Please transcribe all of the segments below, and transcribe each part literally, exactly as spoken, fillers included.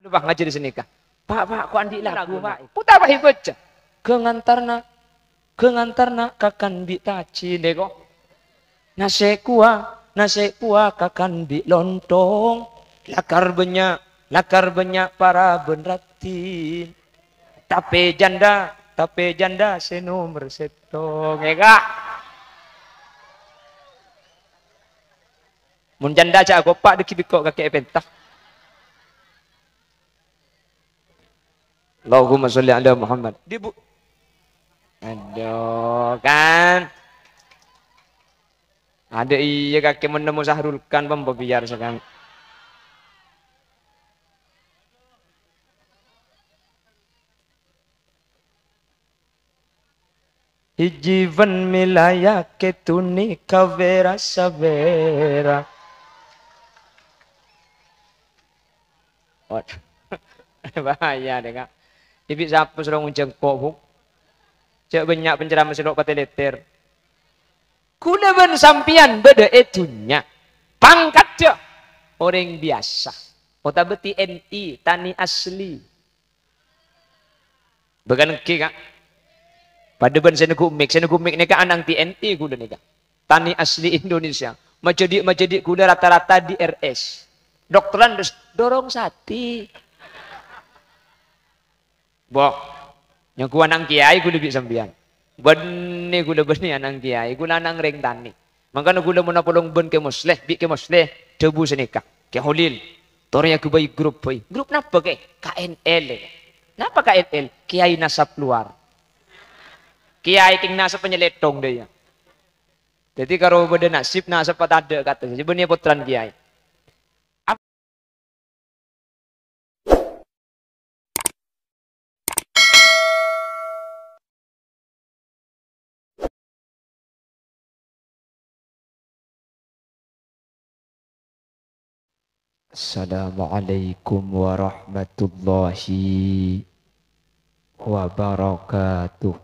Lu, Pak, ngajhâri sanèka. "Pak, Pak, kok andi' lagu, Pak?" Putar, Pak, èbâca. "Ghâ' ngantarna, ghâ' ngantarna kakan bi' taji nèko. Nasè' kuwa, nasè' kuwa kakan bi' lontong. Lakar bânnya', lakar bânnya' para bân raddhin. Tapè jhândhâ, tapè jhândhâ sè nomer sèttong." Èka. Mon jhândhâ jhâ' akopa' dhâggi' bikko' kakè èpènta. Allahumma sholli ala Muhammad. Di bu-, aduh, kan. Ada iya kakè mon nemmo Sahrul Khan, pembebiyar sekarang. Ijibân milayakè tuni kawèra-sawèra. Waduh. Bahaya deh, Kak. Ibi' sapa soro ngonjhâng ko', Bu? Jhâ' bânnya' penceramah sè lo' patè lètèr. Kaulâ bân sampèyan bâdâ è dhunnya. Pangkaddhâ orèng biyasa. Otabâ T N I, tani asli. Bâkal ènggi, Kak. Padâ bân sè neggu' mik, sè neggu' mik nèka ana'na T N I kaulâ nèka. Tani asli Indonesia. Majhâdi'-majhâdi' kaulâ rata-rata D R S. Doktoran terus dorong sati. Bo, nyangko ana'na kiai kaulâ bi' sampèyan. Bânnè kaulâ bânnè ana'na kiai, kaulâ ana'na rèng tani. Mangkana kaulâ mon apolong bân Kè Mosleh, bi' Kè Mosleh, dhâbu sanèka, "Kè Holil, torè aghâbây grup bhâi." "Grup napa, Kè?" "K N L." "Napa K N L?" "Kiai Nasab Luar." Kiai kèng nasab nyelèttong dâ' iyâ. Dhâddhi karo bâdâ nasib, nasab patadâ' kata. Jhâ' bânnè pottrana kiai. Assalamualaikum warahmatullahi wabarakatuh.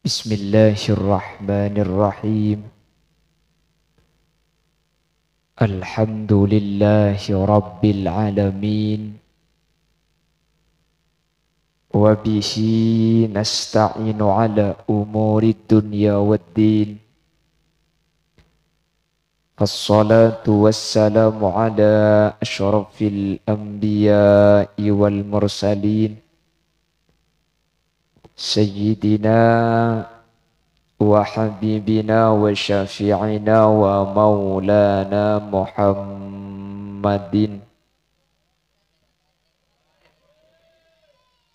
Bismillahirrahmanirrahim. Alhamdulillahi rabbil alamin. Wa bihi nasta'inu ala umuri dunya waddin. Wassalatu wassalamu ala asyrafil anbiya'i wal mursalin, sayyidina wa habibina wa syafi'ina wa maulana Muhammadin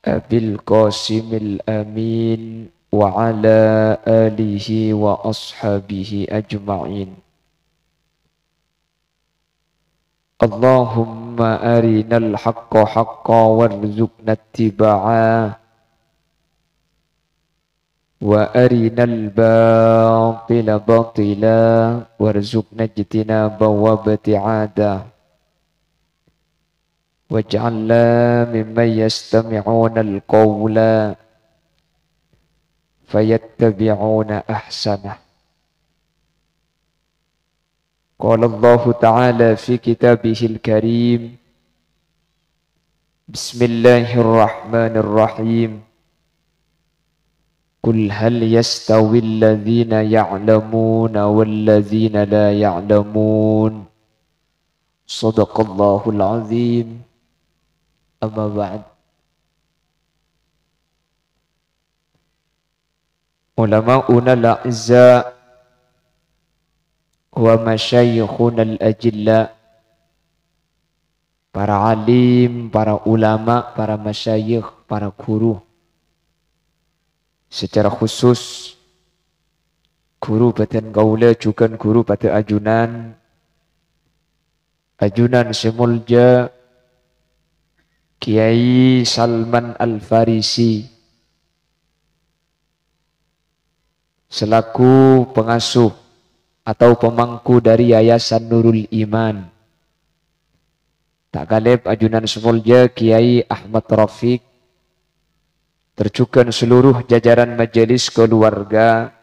Abil Qasimil Amin wa ala alihi wa ashabihi ajma'in. Allahumma arinal haqqa haqqa warzuqna ittiba'a, wa arinal batila batila warzuqna ijtinaba wa ibti'ada. Waj'alna mimman yastami'unal qawla fayattabi'una ahsanah. Qala Allahu ta'ala fi kitabihil karim, Bismillahirrahmanirrahim. Qul hal yastawil ladzina ya'lamuna wal ladzina la ya'lamun. Shadaqallahul azim. Amma ba'd. Ulama'unal a'izza wa masyayikhunal ajilla, para alim, para ulama, para masyayikh, para guru. Secara khusus, guru bhâdhân kaulâ jhughân guru padâ ajunan, ajunan sè molja Kiai Salman Al-Farisi, selaku pengasuh atau pemangku dari Yayasan Nurul Iman. Ta' kalèp ajunan sè molja Kiai Ahmad Rafiq, tor jhughân seluruh jajaran majelis keluarga,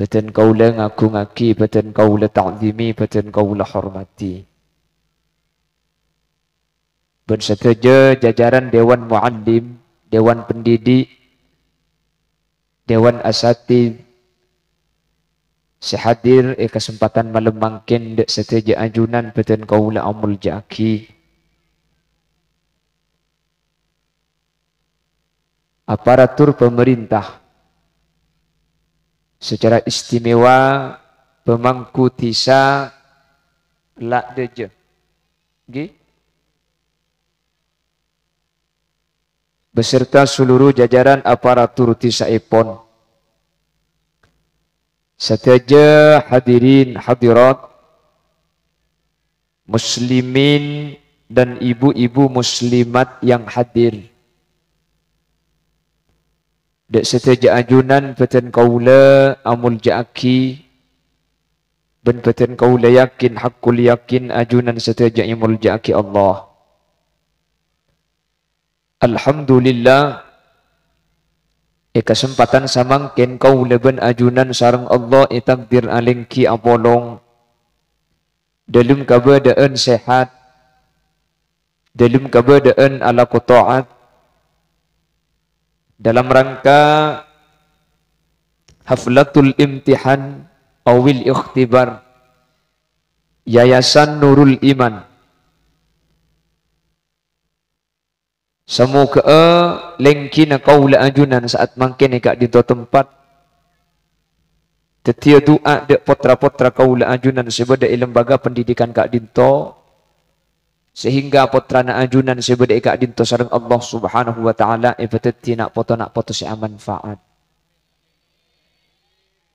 Bâdhân kaulâ ngagungngaghi, bâdhân kaulâ ta'zimi, bâdhân kaulâ hormati. Bân sadhâjâ jajaran Dewan Muallim, Dewan Pendidik, Dewan Asatidz sè hadir è kasempadhân malem mangkèn, dâ' sadhâjâ ajunan bâdhân kaulâ amoljâ'aghi. Aparatur pamarènta, secara istimewa pemangku dhisa La'dâjâ, ngghi, beserta seluruh jajaran aparatur dhisaèpon. Sadhâjâ hadirin hadirat, muslimin dan ibu-ibu muslimat yang hadir. Dâ' sadhâjâ ajunan bâdhân kaulâ amoljâ'aghi, bân bâdhân kaulâ yakin, haqqul yakin, ajunan sadhâjâ èmoljâ'aghi Allah. Alhamdulillah, è kasempadhân samangkèn kaulâ bân ajunan sareng Allah ètakdir alèngghi apolong dâlem kabâdâ'ân sehat, dâlem kabâdâ'ân alako ta'at, dalam rangka haflatul imtihan awil ikhtibar Yayasan Nurul Iman. Samoghâ'â lèngghina kaulâ ajunan sa'at mangkèn è ka'dinto tempat dhâddhiyâ du'a dâ' potra-potra kaulâ ajunan sè bâdâ è lembaga pendidikan ka'dinto, sehingga potrana ajunan sè bâdâ è ka'dinto sareng Allah Subhanahu wa Ta'ala èpadhâddhi na' poto-na' poto sè amanfaat.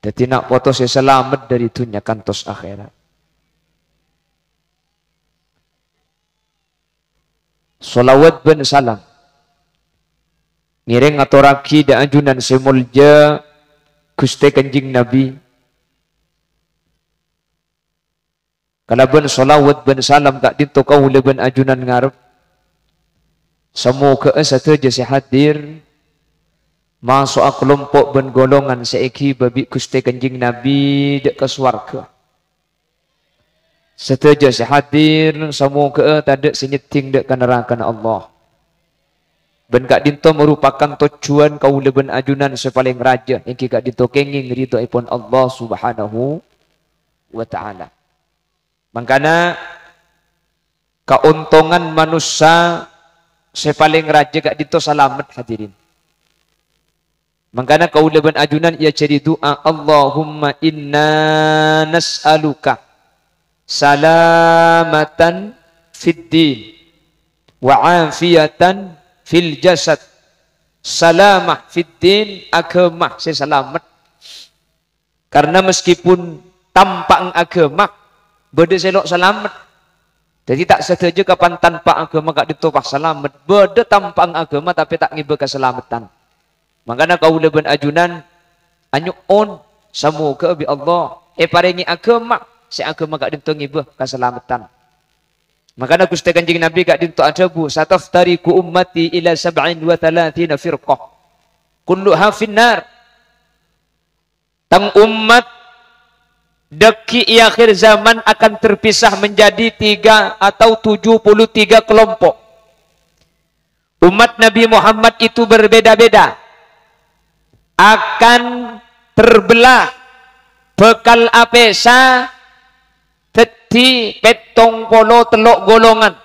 Dhâddhi na' poto sè salamet dâri dhunnya kantos akhèrat. Shalawat bân salam ngèrèng ngatorraghi dâ' ajunan sè moljâ Ghustè Kanjeng Nabi. Kalabân shalawat bân salam ka'dinto kaulâ bân ajunan ngarep, samoghâ'â sadhâjâ sè hadir maso'a kalompo' bân golongan sè èghibâ bi' Ghustè Kanjeng Nabi dâ' ka sowarghâ. Sadhâjâ sè hadir, samoghâ'â tadâ' sè nyeddhing dâ' ka narakana Allah. Bân ka'dinto maropakan tojjhuwân kaulâ bân ajunan sè palèng rajâ, èngghi ka'dinto kèngèng ridhoèpon Allah Subhanahu wa Ta'ala. Mangkana, kaontongan manossa sè palèng rajâ ka'dinto salamet, hadirin. Mangkana kaulâ bân ajunan èajhâri du'a, "Allahumma inna nas'aluka salamatan fid din wa afiyatan fil jasad." Salamah fid din, aghâma sè salamet. Karna meskipun tampa'na aghâma, bâdâ sè lo' salamet. Dhâddhi, ta' sadhâjâ kapan tanpa aghâma ka'dinto pas salamet. Bâdâ tampa'na aghâma tapè ta' ngèbâ kasalameddhân. Mangkana kaulâ bân ajunan anyo'on, samoghâ bi' Allah èparèngè aghâma sè aghâma ka'dinto ngèbâ kasalameddhân. Mangkana Ghustè Kanjeng Nabi ka'dinto adhâbu, "Sataftariqu ummati ila sab'in wa thalathina firqah. Kulluha finnar." Tang ommat dhâggi' è akhir zaman akan terpisah menjadi tiga atau tujuh puluh tiga kelompok. Umat Nabi Muhammad itu berbeda-beda, akan terbelah, bhâkal apèsa dhâddhi pèttong polo tello' golongan.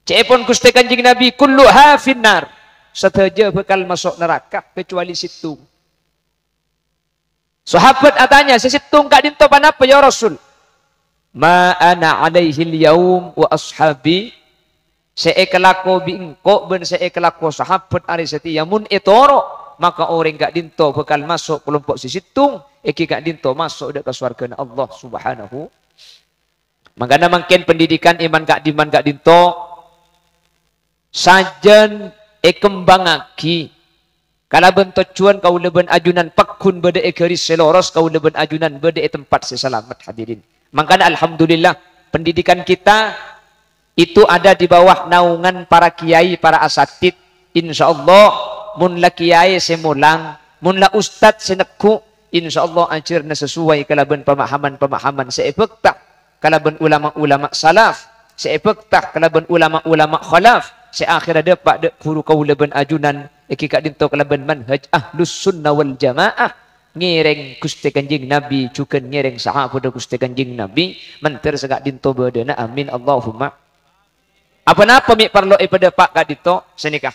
Ca'èpon Ghustè Kanjeng Nabi, "Kulluha finnar." Sadhâjâ bhâkal maso' naraka, kecuali sèttong. Sahabat atanya, "Sè sèttong ka'dinto ponapa, ya Rasul?" "Ma ana alaihil yaum wa ashabi." Sè èkalako bi' engko' bân sè èkalako sahabat arè satèya, mon ètoro', maka orèng ka'dinto bhâkal maso' kalompo' sè sèttong, èngghi ka'dinto maso' dâ' ka sowarghâna Allah Subhanahu. Mangkana mangkèn pendidikan è man-ka'dimman ka'dinto sajân èkembhângaghi kalabân tojjhuwân kaulâ bân ajunan pagghun bâdâ è ghâris sè loros, kaulâ bân ajunan bâdâ è tempat sè salamet, hadirin. Mangkana, alhamdulillah, pendidikan kita itu ada di bawah naungan para kiai, para asatidz. Insyaallah, mon la kiai sè molang, mon la ustad sè neggu', Insyaallah ajhârna sesuai kalabân pamahaman-pamahaman sè èbhâkta kalabân ulama-ulama salaf, sè èbhâkta kalabân ulama-ulama khalaf, sè akhèrra dâpa' dâ' ghuru kaulâ bân ajunan èngghi ka'dinto kalabân manhaj Ahlus Sunnah wal Jamaah, ngèrèng Ghustè Kanjeng Nabi, jhughân ngèrèng sahabâdhâ Ghustè Kanjeng Nabi, mandhâr saka'dinto bâdâna. Amin, Allahumma. Apa-napa mè' parlo èpadâpa' ka'dinto sanèka?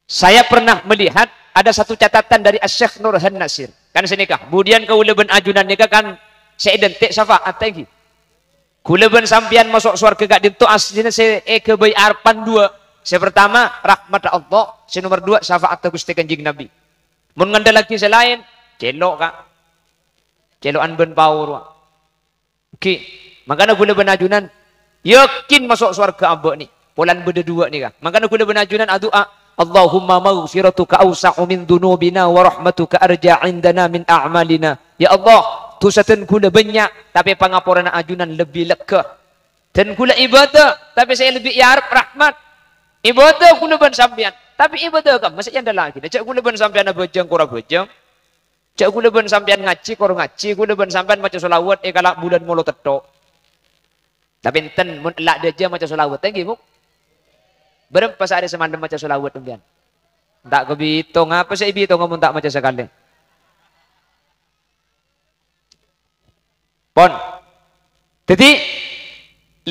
Saya pernah melihat ada satu catatan dari Asy-Syaikh Nurhan Nasir. Kan sanèka, budiyân kaulâ bân ajunan nèka kan sè identik syafa'atta èngghi. Kaulâ bân sampèyan maso' sowarghâ ka'dinto aslina sè èghâbây arebbhân duwâ'. Sè partama, rahmatta Allah. Sè nomer duwâ', syafa'atta Ghustè Kanjeng Nabi. Mon ngandellaghi sè laèn, cèlo', Ka'. Cèlo'an bân paoro. Ghi, mangkana kaulâ bân ajunan yakin maso' sowarghâ abâ' nè, polana bâdâ duwâ' nèka. Mangkana kaulâ bân ajunan adu'a, "Allahumma maghfiratuka awsa'u min dzunubina wa rahmatuka arja 'indana min a'malina." Ya Allah, dhusa dân kaulâ bânnya', tapè pangaporana ajunan lebbi legghâ. Dân kaulâ ibâdâ, tapè sè lebbi èarep rahmat. Ibâdâ kaulâ bân sampèyan, tapè ibâdâ ka'emma sè èandellaghi. Jhâ' kaulâ bân sampèyan abhâjâng kor abhâjâng. Jhâ' kaulâ bân sampèyan ngajhi kor ngajhi, kaulâ bân sampèyan maca shalawat è kala' bulân molo tèttho'. Tapè enten, mon ella' dâjâ maca shalawat, èngghi, Bu'? Bârâmpa saarè samalem maca shalawat sampèyan? Ta' kabitong, apa sè èbitonga mon ta' maca sakalè? Pon. Dhâddhi,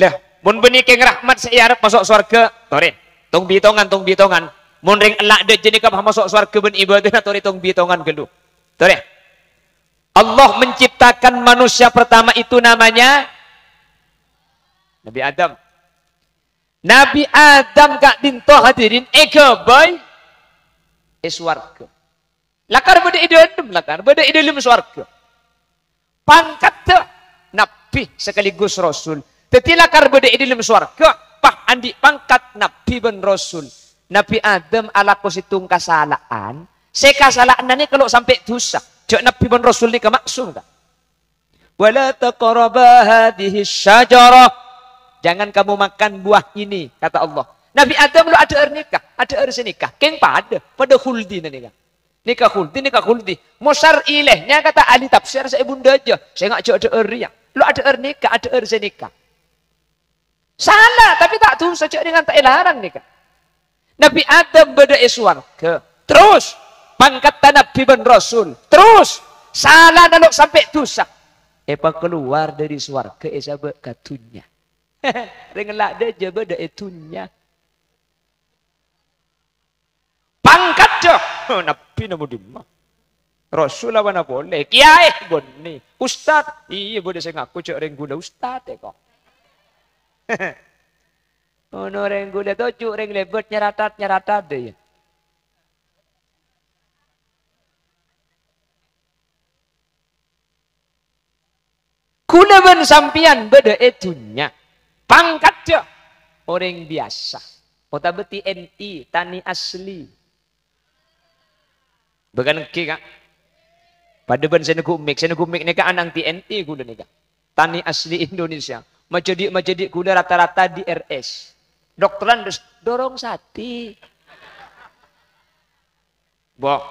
lah, mon bânnè kèng rahmat sè èarep maso' sowarghâ, torè. Tong-bitongan, tong-bitongan. Mon rèng ella' dâjâ nèka pas maso' sowarghâ bân ibâdâna, torè tong-bitongan ghâllu. Torè. Allah menciptakan manusia pertama itu namanya Nabi Adam. Nabi Adam ka'dinto, hadirin, èghâbây è sowarghâ. Lakar bâdâ è dâlem, lakar bâdâ è dâlem sowarghâ. Pangkaddhâ nabbhi sakaligus rasul. Dhâddhi lakar bâdâ è dâlem sowarghâ, pas andi' pangkat nabbhi bân rasul. Nabbhi Adam alako sèttong kasala'an, sè kasala'anna nèka lo' sampè' dhusa. Jhâ' nabbhi bân rasul nèka ma'sum, Ka'. "Wa la taqraba hadhihi syajarah." "Jangan kamu makan buah ini," kata Allah. Nabbhi Adam lo' adhâ'âr nèka, adhâ'âr sè nèka. Kèng padâ, padâ khuldina nèka. Nèka khuldi, nèka khuldi. Mo syar'i lè, nyakata ahli tafsir sè èbun dâjâ, sènga' jhâ' adhâ'âr rèya. Lo' adhâ'âr nèka, adhâ'âr sè nèka. Sala, tapè ta' dhusa, jhâ' rèng ta' èlarang nèka. Nabbhi Adam bâdâ è sowarghâ. Terros, pangkaddhâ nabbhi bân rasul. Terros, salana lo' sampè' dhusa. Èpakalowar dâri sowarghâ èsabâ' ka dhunnya. Rèng ella' dâjâ bâdâ è dhunnya. Pangkaddhâ, oh, nabbhina mo dimma? Rasul awana polè? Kèyaè bânnè. Ustad? Iyâ, bâdâ sè ngako jhâ' rèng ghulâ ustad, è, kok. Ono rèng ghulâ toju' rèng lèbât nyaratat-nyaratat, iyâ. Ghulâ bân sampèyan bâdâ è dhunnya. Pangkaddhâ orèng biyasa. Otabâ T N I, tani asli. Bâkal èngghi, Ka'. Padâ bân sè neggu' mik. Sè neggu' mik nèka ana'na T N I ghulâ nèka. Tani asli Indonesia. Majâdi'-majâdi' ghulâ rata-rata di R S. Doktoran terros dorong sati. Bo,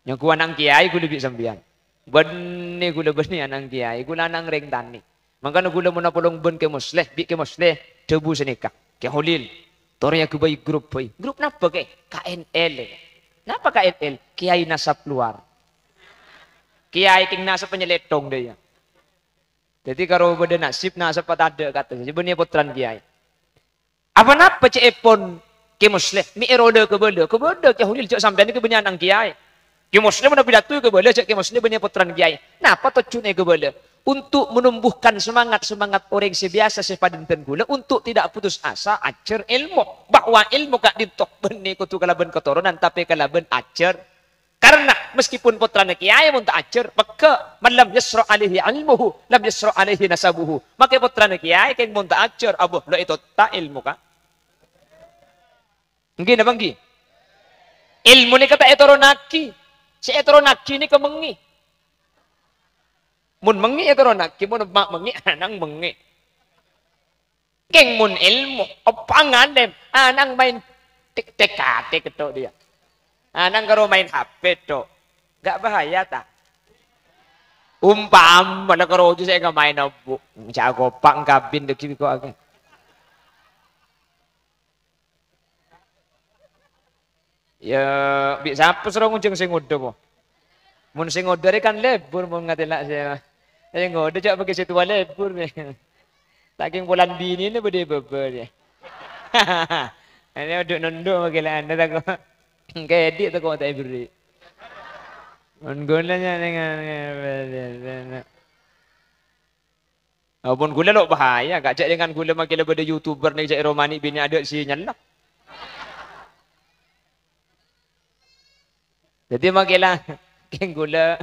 nyangghu ana'na kèyaè ghulâ bi' sampèyan. Bânnè ghulâ bânnè ana'na kèyaè, ghulâ ana'na rèng tanè. Mangkana ghulâ mon apolong bân Kè Mosleh, bi' Kè Mosleh dhâbu sanèka, "Kè Holil, torè aghâbây grup, bhâi." "Grup napa, Kè?" "K N L." "Napa K N L?" "Kiai Nasab Luar." Kiai kèng nasab nyalèthong dâ' iyâ. Dhâddhi karo bâdâ nasib, nasab patadâ' kata. Jhâ' bânnè pottrana kèyaè. Apa napa cè'èpon Kè Mosleh, mè' èrolâ kabâlâ? Kabâlâ, Kè Holil, jhâ' sampèyan kabânnya'an kèyaè. Kè Mosleh mon abidato kabâlâ, jhâ' Kè Mosleh bânnè pottrana kèyaè. Napa tojjhuna kabâlâ? Untuk menumbuhkan semangat-semangat orèng sè biyasa sè padâ bân ghulâ untuk tidak putus asa ajhâr èlmo, bahwa èlmo ka'dinto bânnè kodhu kalabân katoronan, tapè kalabân ajhâr. Karena meskipun pottrana kèyaè mon ta' ajhâr, pegghâ', "Man lam yasra' alaihi ilmuhu, lam yasra' alaihi nasabuhu." Makè pottrana kèyaè kèng mon ta' ajhâr, abâ, lo' ètotta' èlmo, Ka'. Èngghi napa èngghi? Èlmo nèka ta' ètoronaghi. Sè ètoronaghi nèka mengngè. Mon mengngè ètoronaghi, mon emma' mengngè, ana'na mengngè. Kèng mon èlmo, eppa' ngalèm, ana'na maèn tik-, tik-katik tok dâ' iyâ. Ana'na karo maèn H P tok. Enggak bahaya, ta? Umpama la karojo sè ngamaèn abu. Ca'na kopa' ngkabin dâggi' kok akè. Ya, bi' sapa soro ngonjhâng sè ngodâ, po? Mon sè ngodâ rè kan lebur, mon ngatela' sè, sè ngodâ jhâ' pagghun sè towa lebur, mè. Sakèng polana binèna bâdâ è bâbâ, yâ. Ane adhu nondhu' makkèla anda tako'. Kèdhi' tako' ta' èberri'. Mon ghulâ nyarèngan. Ampon ghulâ lo' bahaya, ka' jhâ' dengan ghulâ makkèla bâdâ YouTuber nèng jhâ' è roma nè' binè' adâ' sinyalla. Dhâddhi makkèla kèng ghulâ,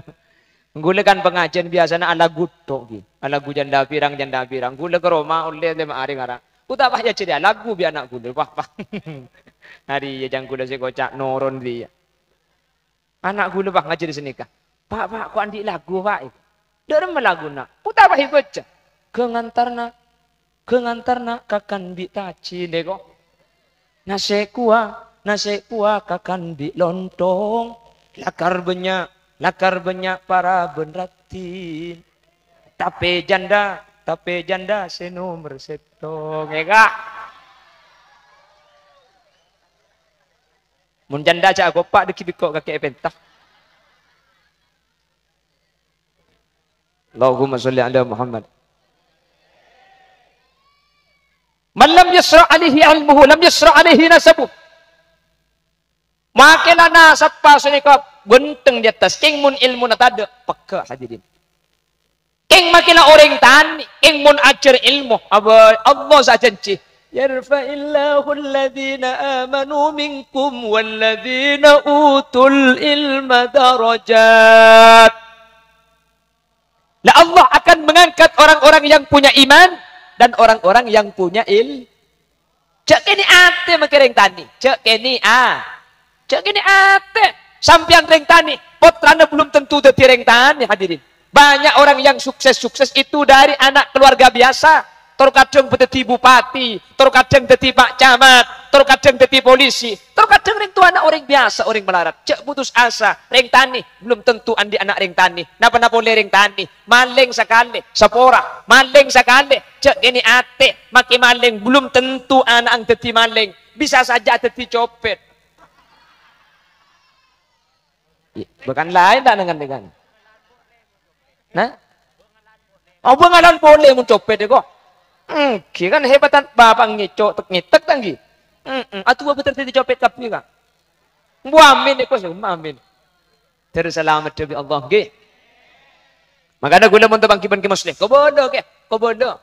ghulâ kan pangajiân biyasana alaghu tok, ghi. Alaghu jhândhâ pirang, jhândhâ pirang. Ghulâ ka roma ollè lèma arè ngara. Ku ta' pas èajhâri alaghu bi' ana' ghulâ. Wah, wah. Arèya jhâng ghulâ sè koca' noron rèya. Ana' ghulâ, wah, ngajhâri sanèka. "Pa', Pa', ko' andi' laghu, Pa'?" Dâ' remma laghuna? Ku ta' pas èbâca. "Ghâ' ngantarna, ghâ' ngantarna kakan bi' tajin," èko. "Nasè' kowa, nasè' kowa kakan bi' lontong. Lakar bânnya', lakar bânnya' para bân raddhin. Tapè jhândhâ, tapè jhândhâ sè nomer sèttong." Èka. Mon jhândhâ jhâ' akopa' dâggi' bikko' kakè èpènta. Allahumma sholli ala Muhammad. "Man lam yusra' alaihi ilmuhu, lam yusra' alaihi nasabuh." Makkèla nasabba sanèka ghânteng è attas, kèng mon èlmona tadâ', pegghâ', hadirin. Kèng makkèla orèng tanè, kèng mon ajhâr èlmo, abâ-, Allah sè ajhânjhi, "Yarfa'illahu alladhina amanu minkum walladhina utul ilma darajat." Nah, Allah akan mengangkat orang-orang yang punya iman dan orang-orang yang punya il-, Jhâ' kènè' atè makkè rèng tanè. Jhâ' kènè' a-, jhâ' kènè' atè. Sampèyan rèng tanè, pottrana belum tentu dhâddhi rèng tanè, hadirin. Banyak orang yang sukses-sukses itu dari anak keluarga biasa. Tor kadhâng dhâddhi bupati, tor kadhâng dhâddhi pak camat, tor kadhâng dhâddhi polisi, tor kadhâng rèng towana orèng biasa, orèng malarat. Jhâ' putus asa, rèng tanè belum tentu andi' ana' rèng tanè. Napa-napa polè rèng tanè. Malèng sakalè, sapora. Malèng sakalè, jhâ' kènè' atè. Makkè malèng, belum tentu ana'na dhâddhi malèng. Bisa saja dhâddhi copet. Bâ' kan laèn ta' nèngan-nèngan. Nah? Apa ngalan polè mon copet, èko? Èngghi kan hebatan bapa' ngèco' tek-ngètek ta' èngghi. Heeh, aduh bhender dhâddhi copet kabbhi, Ka'. Mbu amin, èko, amin. Dhâri salameddhâ bi' Allah, ngghi. Mangkana ghulâ mon tapangghi bân Kè Muslim, kobâlâ, Kè, kobâlâ.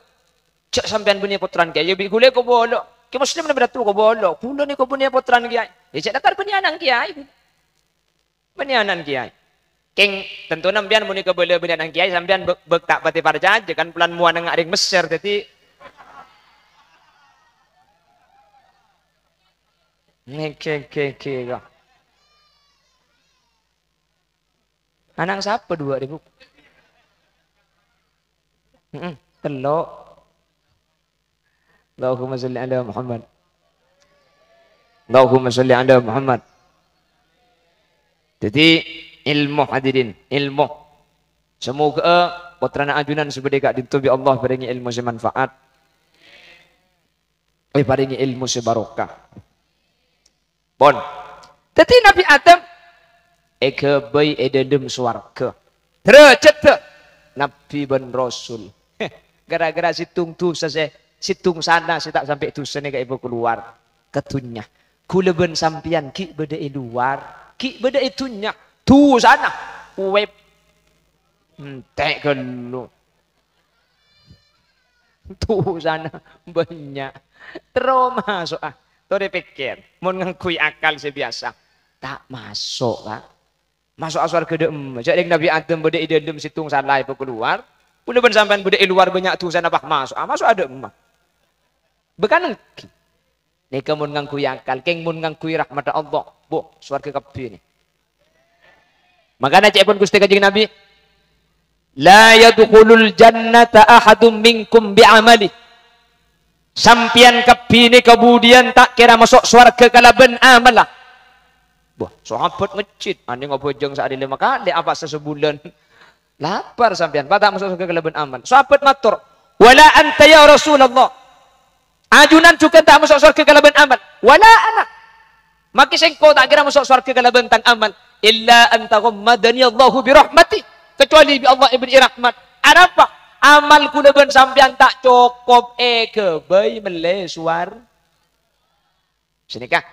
Jhâ' sampèyan bânnè pottrana kèyaè bi' ghulâ kobâlâ. Kè Muslim nèng bâdâ tu kobâlâ. Ghulâ nèko bânnè pottrana kèyaè. Yâ, jhâ' lakar bânnè ana'na kèyaè. Bânnè ana'na kèyaè. Kèng, tanto sampèyan mon nèko bâlâ bânnè ana'na kèyaè, sampèyan bâk-, bâk ta' patè parcajâ, kan polana mon ana' rèng Messer, dhâddhi. Ngghi, ngghi, ngghi, ngghi, kok. Ana' sapa duwâ' rèbu? Heeh, tello'. Allahumma sholli ala Muhammad. Allahumma sholli ala Muhammad. Dhâddhi, èlmo, hadirin, èlmo. Samoghâ pottrana ajunan sè bâdâ è ka'dinto bi' Allah èparèngè èlmo sè manfaat. Èparèngè èlmo sè barokah. Pon. Dhâddhi Nabbhi Adam èghâbây è dhâlem sowarghâ. Dârâjhâddhâ nabbhi bân rasul. Gara-gara sèttong dhusa sè, sèttong sala sè ta' sampè' dhusa nèka èpakalowar ka dhunnya. Ghulâ bân sampèyan ghi' bâdâ è lowar, ghi' bâdâ è dhunnya. Dhusana, wèp. Entè' ghâllu. Dhusana bânnya'. Terro maso'a. Torè pèkkèr, mon ngangghuy akal sè biyasa, ta' maso', Ka'. Maso'a sowarghâ dâ' emma. Jhâ' rèng Nabbhi Adam bâdâ è dhâlem sèttong sala èpakalowar. Ghulâ bân sampèyan bâdâ è lowar bânnya' dhusana, pas maso'a. Maso'a dâ' emma. Bâ' kan èngghi. Nèka mon ngangghuy akal, kèng mon ngangghuy rahmatta Allah, bo, sowarghâ kabbhi nè. Mangkana ca'èpon Ghustè Kanjeng Nabbhi, "La yadkhulul jannata ahadun minkum bi amali." Sampèyan kabbhi nèka budiyân ta' kèra maso' sowarghâ kalabân amalla. Wah, sahabat ngejjit, "Anèng abhâjâng saarè lèma kalè, apa sasabulân?" Lapar sampèyan, pas ta' maso' sowarghâ kalabân amal. Sahabat mator, "Wala anta ya Rasulullah." Ajunan jhughân ta' maso' sowarghâ kalabân amal. "Wala ana." Makè sèngko' ta' kèra maso' sowarghâ kalabân tang amal. "Illa an taghammadani Allahu bi rahmati." Kecuali bi' Allah èberri'i rahmat. Arapa? Amal kaulâ bân sampèyan ta' cokop èghâbây mellè sowar-, Sanèka,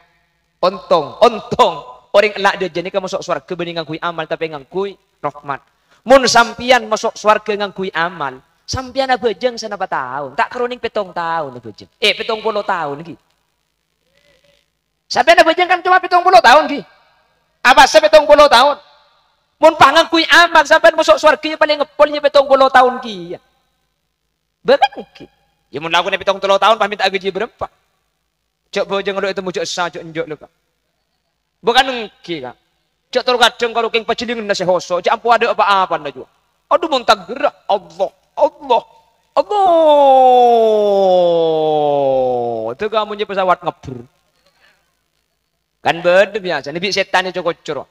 ontong, ontong. Orèng ella' dâjâ nèka maso' sowarghâ bânnè ngangghuy amal, tapè ngangghuy rahmat. Mon sampèyan maso' sowarghâ ngangghuy amal, sampèyan abhâjâng sanapa taon? Ta' kèra onèng pèttong taon abhâjâng. Eh, pèttong polo taon, ghi. Sampèyan abhâjâng kan coma pèttong polo taon, ghi. Apa sè pèttong polo taon? Mon pas ngangghuy amal, sampèyan maso' sowarghâ ya palèng ngeppol ya pèttong polo taon kèya. Bahkan mungkin. Ya, mon lakona pèttong tello taon, pas mènta gajhi bârâmpa? Jhâ' bhâjâng lo' ètemmo jhâ' essa, jhâ' enjâ' lo', Ka'. Bukan èngghi, Ka'. Jhâ' tor kadhâng karo kèng pajhâlinganna sè hoso', jhâ' ampo adâ' pa-apana jhuwa. Adhu, mon tagghârrâ, Allah, Allah, Allah. Dâgâ mon nyè pesawat ngabbhur. Kan bâdâ biyasana bi' sètan èco-kocor.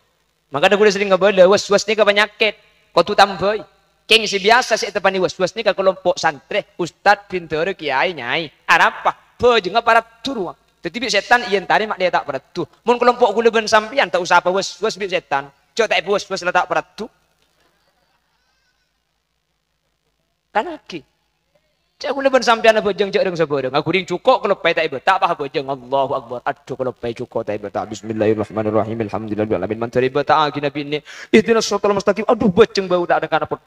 Mangkana kaulâ serrèng ngabâlâ, was-was nèka panyakèt. Kodhu tambhâi. Kèng sè biyasa sè èteppa'è was-was nèka kalompo' santrè, ustad, bhindhârâ, kèyaè, nyai. Arapa? Bhâjângnga paraddhu rowa. Dhâddhi bi' sètan èyèntarè ma' lè ta' paraddhu. Mon kalompo' kaulâ bân sampèyan ta' osa pas-was-was bi' sètan. Jhâ' ta' èpas-was la ta' paraddhu. Kan aghi. Jhâ' kaulâ bân sampèyan abhâjâng jhâ' rèng-sabhârâng. Aghâring jhuko' kaloppaè ta' èbâta', pas abhâjâng, Allahu Akbar. Adhu, kaloppaè jhuko' ta' èbâta'. Bismillahirrahmanirrahim. Alhamdulillahirabbil alamin. Man dhâri bâta'aghi Nabbhi ini. Ihdinas siratal mustaqim. Adhu, bhâjâng bâu ta' dengkana pot-,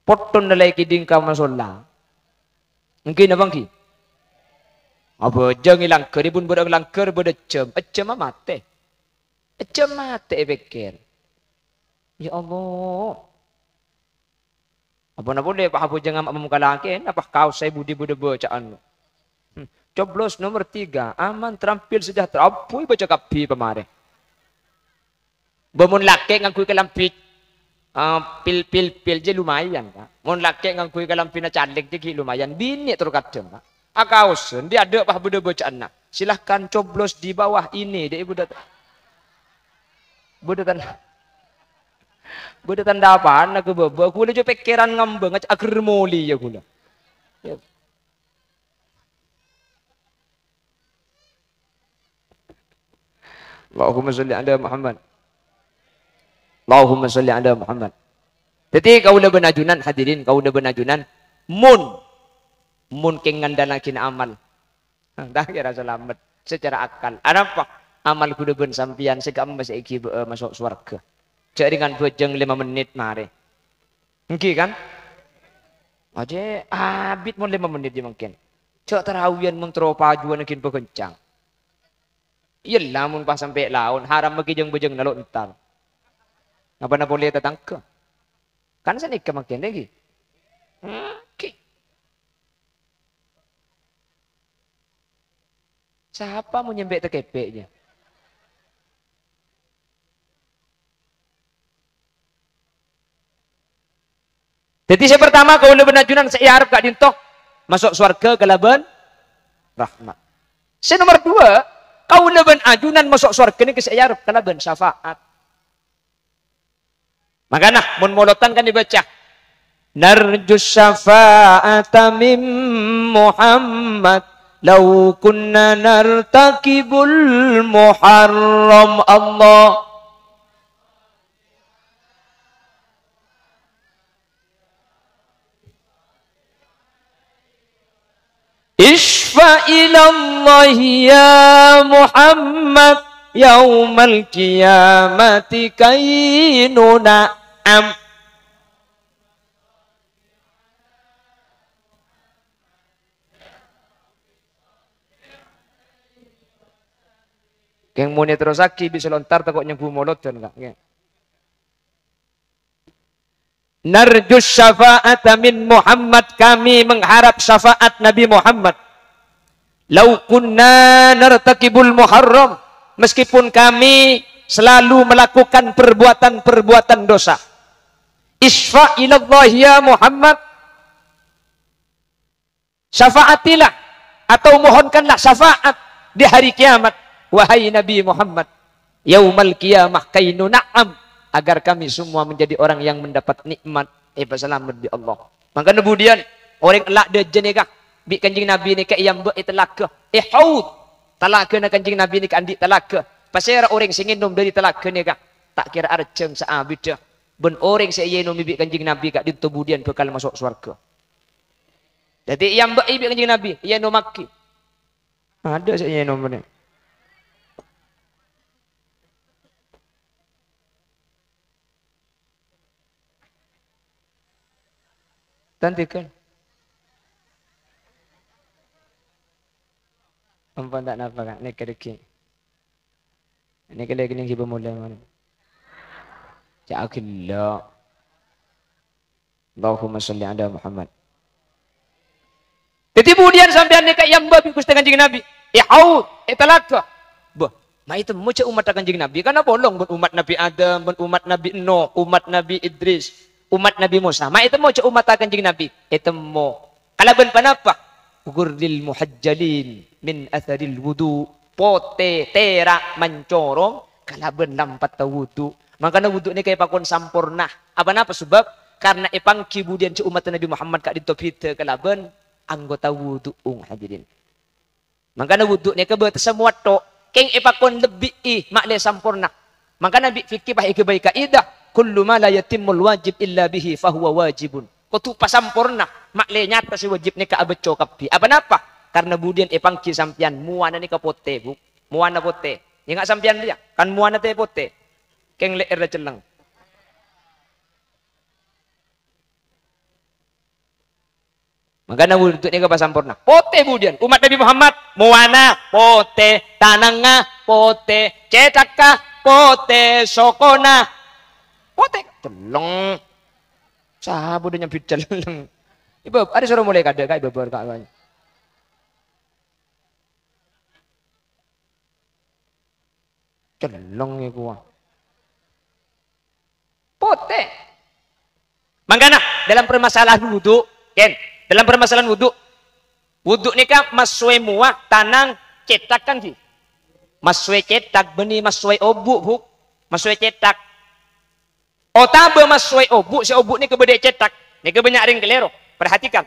potton nalai kèdhing ka masolla. Èngghi napa èngghi? Abhâjâng è langghâr, è bun bârâng langghâr bâdâ jhâm. Ejjhâm matè. Ejjhâm matè èpèkkèr. Ya Allah. Apa-napa polè, pas abhâjâng ma' mangkala kèn, apa kaossa è budi bâdâ bâcaan. Hmm. Coblos nomor tiga, aman, terampil, sejahtera. Abbhu èbâca kabbhi pamarè. Bâ mon lakè' ngangghuy kalambhi, eh, pil, pil, pil jâ lumayan, Ka'. Mon lakè' ngangghuy kalambhina caleg jâ ghi' lumayan. Binè' tor kadhâng, Ka'. Akaossa, dhi' adâ' pas bâdâ bâcaanna. Silahkan coblos di bawah ini, dhi' bâdâ ta-, bâdâ tan-, bâdâ tandhâ apana ka bâbâ? Kaulâ jâ pèkkèran ngambâng, aghâr molèya kaulâ. Ya. Allahumma sholli ala Muhammad. Allahumma sholli ala Muhammad. Dhâddhi, kaulâ bân ajunan, hadirin, kaulâ bân ajunan, mon, mon kèng ngandhâlaghi amal, ta' kèra salamet secara akal. Arapa? Amal kaulâ bân sampèyan sè ka'imma sè èghibâ'â maso' sowarghâ. Jhâ' rèngan bhâjâng lèma mennit marè. Èngghi, kan? Ajjhâ' abit mon lèma mennit jâ mangkèn. Jhâ' tarawiyân mon terro pajuwâna ghi' paghencang. Iyâ la, mon pas sampè' laon, haram maghi jâng-bâjângnga lo' entar. Apa-napa polè tatangghâ? Kan sanèka mangkèn, èngghi? Èngghi. Sapa mon nyèmpè' takèpè'na? Dhâddhi, sè partama, kaulâ bân ajunan sè èarep ka'dinto maso' sowarghâ kalabân rahmat. Sè nomor dua, kaulâ bân ajunan maso' sowarghâ nèka sè èarep kalabân syafaat. Mangkana, mon molodhân kan èbâca, "Narju syafa'ata min Muhammad, law kunna nartakibul muharram." Allah. Isyfa' ilallahi ya Muhammad, yaumal qiyamati kainuna am. Kèng mon èterrossaghi bisa lontar tako' nyembu molodhân, Ka'. Nge. "Narju syafa'ata min Muhammad," kami mengharap syafaat Nabi Muhammad. "Lau kunna nartakibul muharram," meskipun kami selalu melakukan perbuatan-perbuatan dosa. "Isyfa' ilallahi ya Muhammad," syafaatilah atau mohonkanlah syafaat di hari kiamat Wahai Nabi Muhammad, yaumal qiyamah kainu na'am, agar kami semua menjadi orang yang mendapat nikmat, èpasalamet bi' Allah. Mangkana budiyân orèng ella' dâjâ nèka bi' Kanjeng Nabi nèka èyambâ' è talaga, è haud. Talagana Kanjeng Nabi nèka andi' talaga. Pasèra orèng sè ngènom dâri talaga nèka? Ta' kèra arjhâng saabiddhâ. Bân orèng sè èyènomè bi' Kanjeng Nabi ka'dinto budiyân bhâkal maso' sowarghâ. Dhâddhi èyambâ'i bi' Kanjeng Nabi, èyènomaghi. Adâ' sè èyènom bânnè. Tantikan. Ampon ta' napa, Ka'. Nèka dhâggi'. Nèka lagi neng sibuk mulai mana? Ca'agella. Allahumma sholli ala Muhammad. Dhâddhi budiyân sampèyan nèka èyambâ' bi' Ghustè Kanjeng Nabi. È haud, è talaga. Bâh, ma' ètemmo jâ' ommatta Kanjeng Nabi. Kan apolong bân ommat Nabi Adam, bân ommat Nabi Nuh, ommat Nabi Idris, ommat Nabi Musa. Ma' ètemmo jâ' ommatta Kanjeng Nabi. Ètemmo. Kalabân ponapa? Ghurril muhajjalin min atharil wudu. Potè, tèra', mancorong kalabân lampatta wudu. Mangkana wudu nèka èpakon samporna. Apa napa sabâb? Karna èpangghi budiyân jâ' ommatta Nabi Muhammad ka'dinto bhidhâ kalabân anggota wudu'ung, hadirin. Mangkana wudu nèka bâtessa mowa tho', kèng èpakon lebbi'i ma'lè samporna. Mangkana bi' fikih pas èghâbây kaidah, "Kullu ma la yatimmul wajib illa bihi fahuwa wajibun." Kodhu pasamporna, ma'lè nyata sè wajib nèka abâcco kabbhi. Apa napa? Karna budiyân èpangghi sampèyan mowana nèka potè, Bu. Mowana potè. Ènga' sampèyan rèya, kan mowana tè potè. Kèng lè'èrra celleng. Mangkana wudu nèka pasamporna. Potè budiyân. Ommat Nabi Muhammad, mowana potè, tanangnga potè, cèthakka potè, sokona potè. Celleng. Sapa dhâ' nyambit celleng? Ibu, arè soro molaè kadâ', Ka', ibu, Ka'. Celleng iku, ah. Potè. Mangkana, dalam permasalahan wudu, Ken, dalam permasalahan wudu, wudu nèka massowè mowa, tanang, cèthak kan, ghi? Massowè cèthak, bânnè massowè obu', Bu. Massowè cèthak. Otabâ massowè obu', sè obu' nèka bâdâ è cèthak. Nèka bânnya' rèng kalèro. Perhatikan.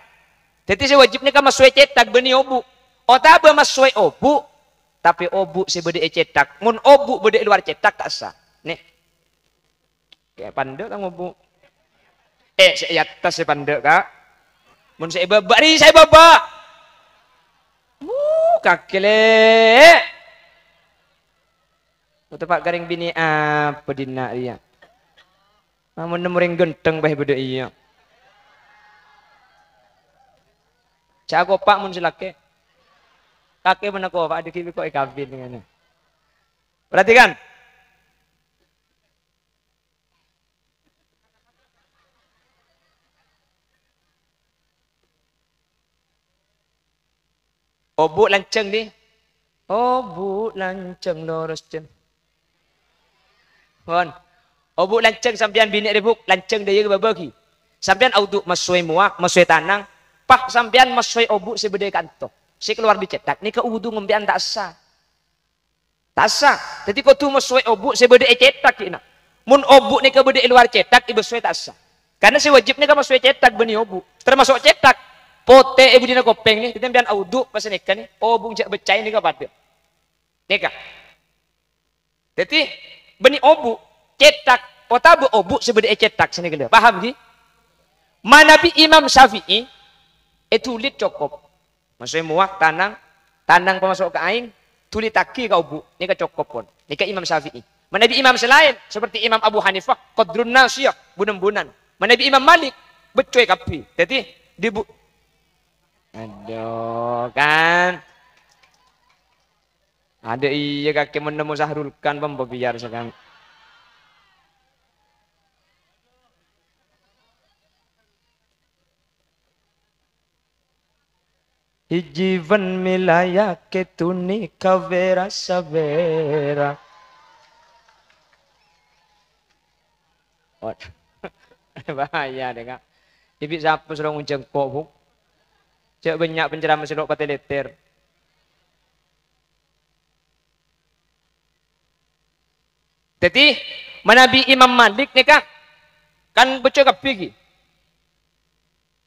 Dhâddhi sè wajib nèka massowè cèthak bânnè obu'. Otabâ massowè obu', tapè obu' sè bâdâ è cèthak. Mon obu' bâdâ è lowar cèthak, ta' essa. Nè. Kè pandâ' tang obu'. Eh, sè è attas sè pandâ', Ka'. Mon sè è bâbâ', rè sè è bâbâ'. Wuh, kakè, Lè'. Otabâ ka rèng binè' apa dinna' rèya? Amun nemmo rèng ghântheng bhâi bâdâ iyâ. Ca' akopa' mon sè lakè'. Kakè mon akopa' dhâggi' bi' ko' èkabin ngènè. Perhatikan. Obu' lanjhâng, dhi. Obu' lanjhâng loros, jân. Pon. Obu' lanjhâng sampèyan binè' rèbuk, lanjhâng dâjâ ka bâbâ, ghi. Sampèyan audu' massowè mowa, massowè tanang, pas sampèyan massowè obu' sè bâdâ è kanto. Sè kalowar dâri cèthak, nèka wudu sampèyan ta' essa. Ta' essa. Dhâddhi kodhu massowè obu' sè bâdâ è cèthak, ghi, na. Mon obu' nèka bâdâ è lowar cèthak, èbâssowè ta' essa. Karna sè wajib nèka massowè cèthak bânnè obu'. Tamaso' cèthak. Potè è budina kopèng nè, dhâddhi sampèyan audu' pas nèka nè, obu' jhâ' bâcca'è nèka padâ. Nèka. Dhâddhi, bânnè obu', cèthak, otabâ obu' sè bâdâ è cèthak, sanèka lho. Paham, ghi? Manabi Imam Syafi'i, è dhuli cokop. Maksudnya mowa, tanang, tanang pamaso' ka aèng, dhulidhâghi ka obu'. Nèka cokop pon. Nèka Imam Syafi'i. Manabi imam sè laèn, seperti Imam Abu Hanifah, qadrun nasiyah, bun-embunan. Manabi Imam Malik, bâccowè kabbhi. Dhâddhi, dibu-, Adhu, kan. Adhu iyâ, kakè mon nemmo Sahrul Kan, pambâbiyar sakan. Hijji bân mèlayakè dhuni ka bhârâ-sabhârâ. Waduh. Bahaya deh, Kak. Dhibi' sapa soro ngonjhâng ko', Bu? Jhâ' bânnya' penceramah sè lo' patè lètèr. Dhâddhi, manabi Imam Malik nèka kan bâccoè kabbhi, ghi.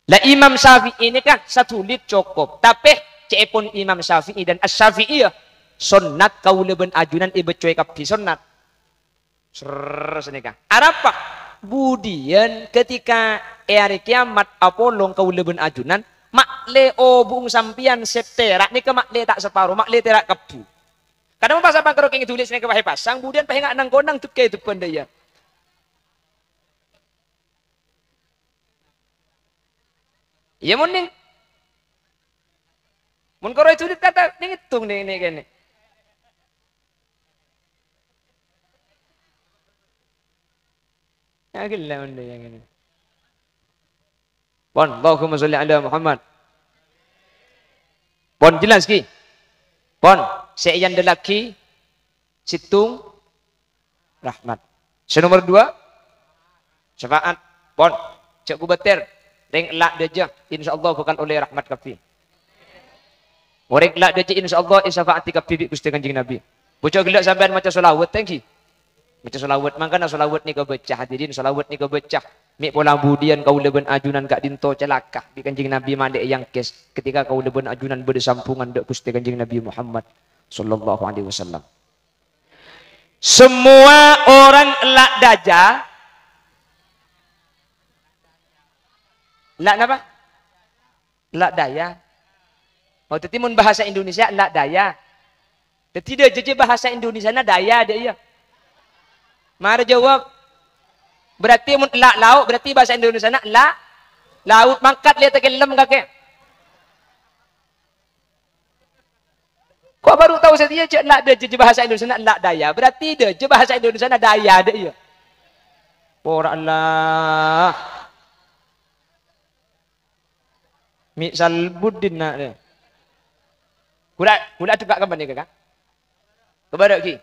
Lah, Imam Syafi'i nèka sadulit cokop. Tapè, ca'èpon Imam Syafi'i dan Asy-Syafi'iyah, sonnat kaulâ bân ajunan èbâccoè kabbhi sonnat. Serres nèka. Arapa? Budiyân ketika è arè kiamat apolong kaulâ bân ajunan, ma'lè obu'eng sampèyan sèp tèra' nèka ma'lè ta' saparo, ma'lè tèra' kabbhi. Kadhâng pas apa karo kèng dulis nèka pahè pasang, budiyân pahè nga' nang-konang duk kè dubân dâ' iyâ. Iyâ, mon nèng. Mon karo èdulit kata nèng ètong nèng, nèng kènè. Ya, gila mon dâ' iyâ kènè. Pon, Allahumma sholli ala Muhammad. Pon, jelas, ghi? Pon, sè èandellaghi sèttong rahmat. Sè nomer dua, syafaat. Pon, jhâ' kobâtèr. Rèng ella' dâjâ, insyaallah bhâkal ollè rahmat kabbhi. Orèng ella' dâjâ, insyaallah èsyafaati kabbhi bi' Ghustè Kanjeng Nabi. Bâca ghellâ' sampèyan maca sholawat, thank you. Maca sholawat, mangkana sholawat nèka bâca, hadirin, sholawat nèka bâca. Mè' pola budiyân kaulâ bân ajunan ka'dinto calaka bi' Kanjeng Nabi malè èyangkès, ketika kaulâ bân ajunan bâdâ sambhungan dâ' Ghustè Kanjeng Nabi Muhammad sallallahu alaihi wasallam. Semua orang ella' dâjâ. Ella' napa? Ella' dâjâ. Oh, dhâddhi mon bahasa Indonesia ella' dâjâ. Dhâddhi dâjâ jâ bahasa Indonesiana dâjâ, dâ' iyâ. Mara jawab. Berarti mon ella' lao', berarti bahasa Indonesiana ella' laut. Mangkat lè' takellem kakè. Ko' baru tao satèya jâ' ella' dâjâ jâ bahasa Indonesiana ella' dâjâ. Berarti dâjâ bahasa Indonesiana dâjâ, dâ' iyâ. Pora Allah. Mè' salbuddin na', dâ. Ghulâ, ghulâ adhu ka' kamma nèka, Ka'? Ka bârâ', ghi.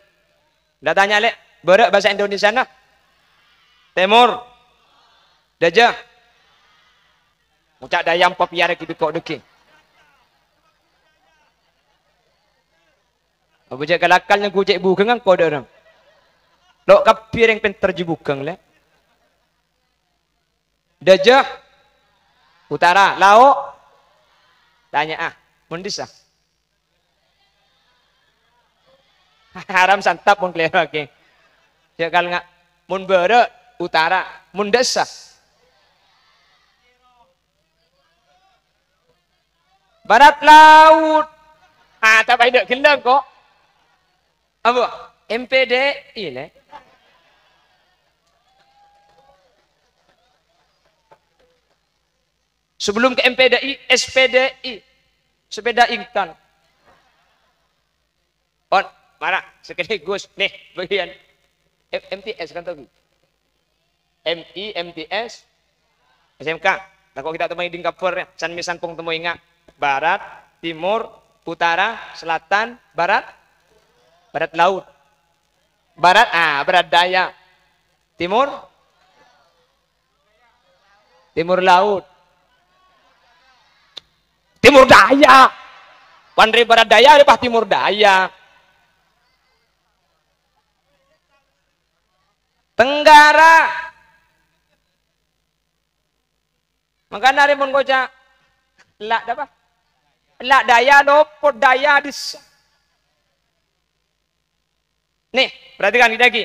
La tanya, lè', bârâ' bahasa Indonesiana? Tèmor. Dâjâ. Ngoca' dâjâ ampo pèyara ghi bi' ko' dâggi'. Apa jâ' kalakal nyangghu cè' bugângnga ko' dâ' rèng. Lo' kabbhi rèng pènter jâ bugâng, lè'. Dâjâ, utara, lao', tanya'a, mon dissa. Haram santap mon kalèro, ghi. Jâ' kal nga-, mon bârâ', utara, mon dissa. Barat laut. Ah, tapè dâ' ghellâ' ko'. Apa? M P D I, lè'. Sebelum ke M P D I, S P D I. Sepeda instan. On, mara, sekaligus. Nih, bagian M-, M T S kan tau, Bi? M I, M T S, S M K. Nah, kok kita temui di cover ya? San misan pung temui nga. Barat, timur, utara, selatan, barat, barat laut. Barat, ah, barat daya. Timur, timur laut. Timur daya. Pan rè barat daya, rè pas timur daya. Tenggara. Mangkana rè mon ngoca', la' napa? La' daya lopot, daya dissa. Nih, perhatikan ini lagi.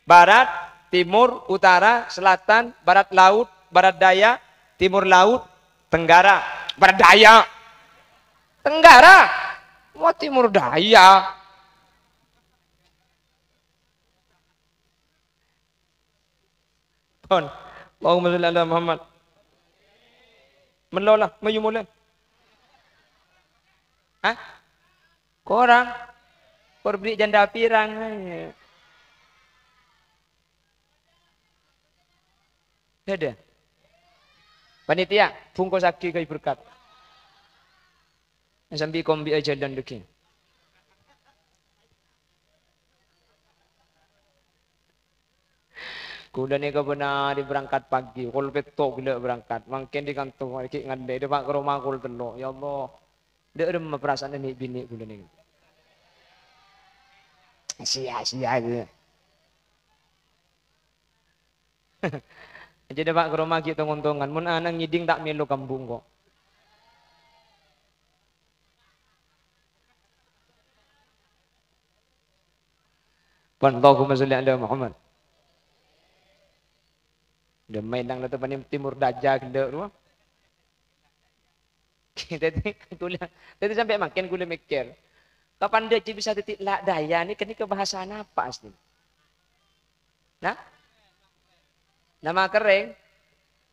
Barat, timur, utara, selatan, barat laut, barat daya, timur laut, tenggara. Barat daya. Tenggara. Wah, timur daya. Pon. Allahumma sholli ala Muhammad. Mello la, mayu molè. Hah? Korang? Kor beli janda pirang. Dâdâ. Panitia, bungkosaghi kaè berkat. Sambi kombi'â jhâlân dâggi'. Kaulâ nèka bân arè berangkat pagi, kol pètto' ghellâ' berangkat. Mangkèn di kantor ghi' ngallè, dâpa' ka roma kol tello'. Ya Allah, dâ' remma perasaanna nè'-binè' kaulâ nèka. Sia-sia aja. Jadi, Pak, ke rumah gitu ngong-ongongan. Mon ana' ngèdhing ta' mèlo kambu' engko'. Pon, Allahumma sholli ala Muhammad. Dâ' mènang la teppa'na Timor Dâjâ ghellâ' rowa. Dhâddhi, kaulâ, dhâddhi sampè' mangkèn kaulâ mèkkèr, kapan dâjâ bisa dhâddhi la' dâjâ nèka, nèka bahasa napa asli? Nah? Nama kerrèng?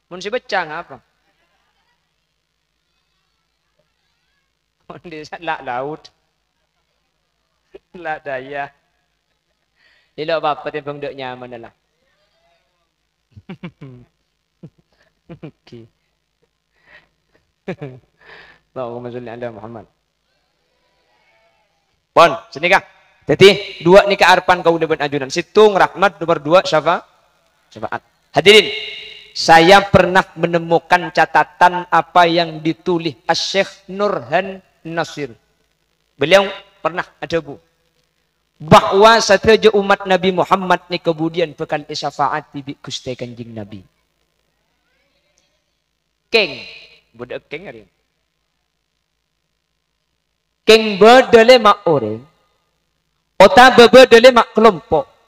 Mon sè beccang apa? Mon dissa' la' laut. La' dâjâ. Iyâ la apa-apa tèmbhâng dâ' nyamana la. Oke. Allahumma sholli ala Muhammad. Pon, sanèka. Dhâddhi, duwâ' nèka arebbhân kaulâ bân ajunan. Sèttong rahmat, nomor duwâ' syafa-, syafaat. Hadirin, saya pernah menemukan catatan apa yang ditulis Asy-Syeikh Nurhan Nasir. Beliau pernah adhâbu bahwa sadhâjâ ommat Nabi Muhammad nèka budiyân bhâkal èsyafaati bi' Ghustè Kanjeng Nabi. Kèng, bâdâ kèng arèya. Kèng bâdâ lèma' orèng, otabâ bâdâ lèma' kalompo'.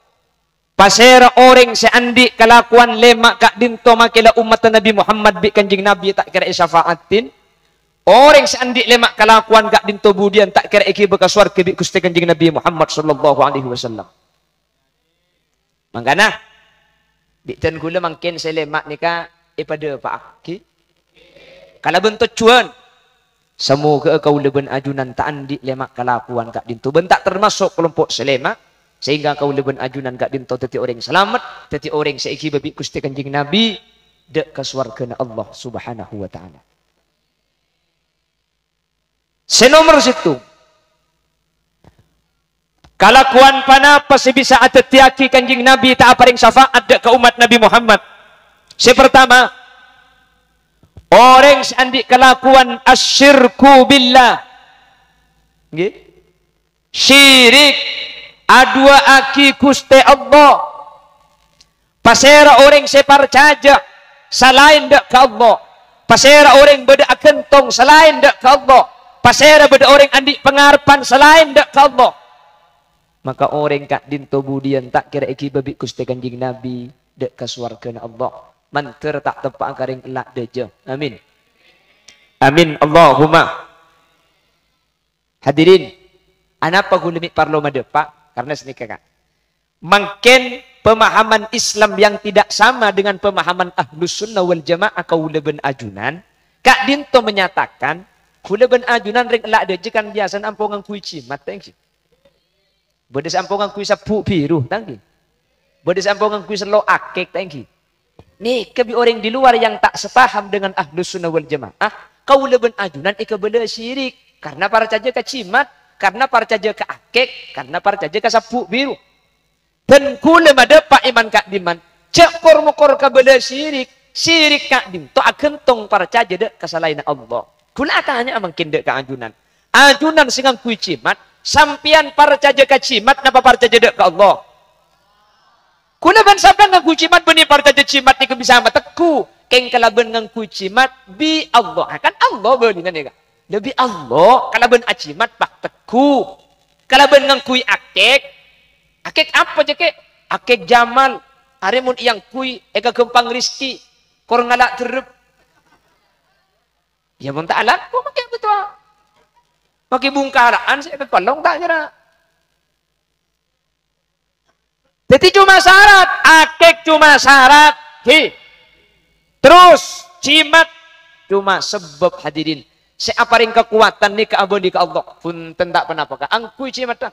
Pasèra orèng sè andi' kalakowan lèma' ka'dinto makè la ommatta Nabi Muhammad bi' Kanjeng Nabi ta' kèra èsafa'atin? Orèng sè andi' lèma' kalakowan ka'dinto budiyân ta' kèra èghibâ ka sowarghâ bi' Ghustè Kanjeng Nabi Muhammad sallallahu alaihi wasallam. Mangkana, bi' dân kaulâ mangkèn sè lèma' nèka èpadâpa'aghi kalabân tojjhuwân. Samoghâ'â kaulâ bân ajunan ta' andi' lèma' kalakowan ka'dinto bân ta' tamaso' kalompo' sè lèma', sehingga kaulâ bân ajunan ka'dinto dhâddhi orèng salamet, dhâddhi orèng sè èghibâ bi' Ghustè Kanjeng Nabi dâ' ka sowarghâna Allah Subhanahu wa Ta'ala. Sè nomer sèttong, kalakowan ponapa sè bisa adhâddhiyâghi Kanjeng Nabi ta' aparèng syafaat dâ' ka ommat Nabi Muhammad? Sè partama, orèng sè andi' kalakowan asyirku billah. Ngghi? Syirik, aduwâ'aghi Ghustè Allah. Pasèra orèng sè parcajâ salaèn dâ' ka Allah? Pasèra orèng bâdâ aghântong salaèn dâ' ka Allah? Pasèra bâdâ orèng andi' pangarebbhân salaèn dâ' ka Allah? Maka orèng ka'dinto budiyân ta' kèra èghibâ bi' Ghustè Kanjeng Nabi dâ' ka sowarghâna Allah, mandhâr ta' teppa'a ka rèng ella' dâjâ. Amin. Amin. Allahumma. Hadirin, anapa kaulâ mè' parlo madâpa'? Karna sanèka, Ka'. Mangkèn pemahaman Islam yang tidak sama dengan pemahaman Ahlus Sunnah wal Jamaah kaulâ bân ajunan, ka'dinto menyatakan, kaulâ bân ajunan rèng ella' dâjâ kan biyasana ampo ngangghuy jimat, ta' ènggi? Bâdâ sè ampo ngangghuy sabbhu' biru, ta' ènggi? Bâdâ sè ampo ngangghuy sello' akèk, ta' ènggi? Nèka bi' orèng di luar yang tak sepaham dengan Ahlus Sunnah wal Jamaah, kaulâ bân ajunan èkabâlâ syirik, karna parcajâ ka jimat, karna parcajâ ka akèk, karna parcajâ ka sabbhu' biru. Dân kaulâ madâpa' è man-ka'dimman, jhâ' kor-mokor kabâlâ syirik, syirik ka'dinto aghântong parcajâ dâ' ka salaènna Allah. Kaulâ atanya'a mangkèn dâ' ka ajunan. Ajunan sè ngangghuy jimat, sampèyan parcajâ ka jimat napa parcajâ dâ' ka Allah? Kaulâ bân sampèyan ngangghuy jimat bânnè parcajâ jimat nèka bisa mategghu. Kèng kalabân ngangghuy jimat bi' Allah. Ah, kan Allah bâlina nèka. Bi' Allah kalabân ajimat, bâh, tegghu. Kalabân ngangghuy akèk. Akèk apa, jâ', Kè'? Akèk jamal. Arè mon èangghuy èkaghâmpang rejhekkè. Kor ngala' dherrep. Iyâ, mon ta' alako, makè apa towa? Makè bungkala'an sè èkakolong ta' kèra. Dhâddhi coma syarat, akèk coma syarat. Hi. Terros, jimat coma sebbhâb, hadirin. Sè aparèng kakowadhân nèka abâli ka Allah. Bhunten ta' ponapa, Ka'. Angghuy jimatta.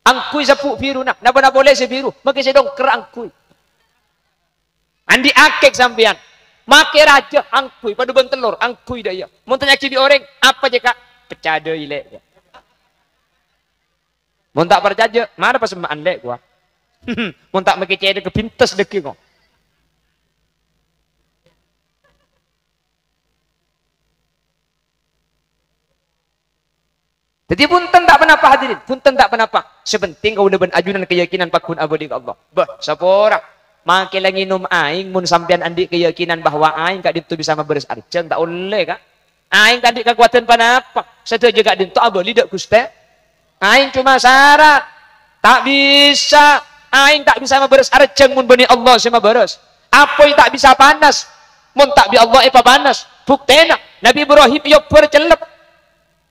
Angghuy sabbhu' biruna. Napa-napa polè sè biru. Makè sè dongker angghuy. Andi' akèk sampèyan. Makè rajâ angghuy. Padâ bân tellor angghuy dâ' iyâ. Mon tanya'aghi bi' orèng, apa jâ', Ka'? Pecca dâi, Lè'. Mon ta' parcajâ, mara pasemma'an, Lè', kowa. Mon ta' makè cèthagghâ bintes dâggi', ko. Dhâddhi, bhunten ta' ponapa, hadirin, bhunten ta' ponapa. Sè pentèng kaulâ bân ajunan kayakinan pagghun abâli ka Allah. Bâh, sapora. Make la ngenom aèng mon sampèyan andi' keyakinan bahwa aèng ka'dinto bisa mabaras arjhâng, ta' ollè, Ka'. Aèng ta' andi' kakowadhân ponapa. Sadhâjâ ka'dinto abâli dâ' Ghustè. Aèng coma sara. Ta' bisa. Aèng ta' bisa mabaras arjhâng mon bânnè Allah sè mabaras. Apoy ta' bisa panas mon ta' bi' Allah èpapanas. Buktèna, Nabbhi Ibrahim èobbhâr cellep.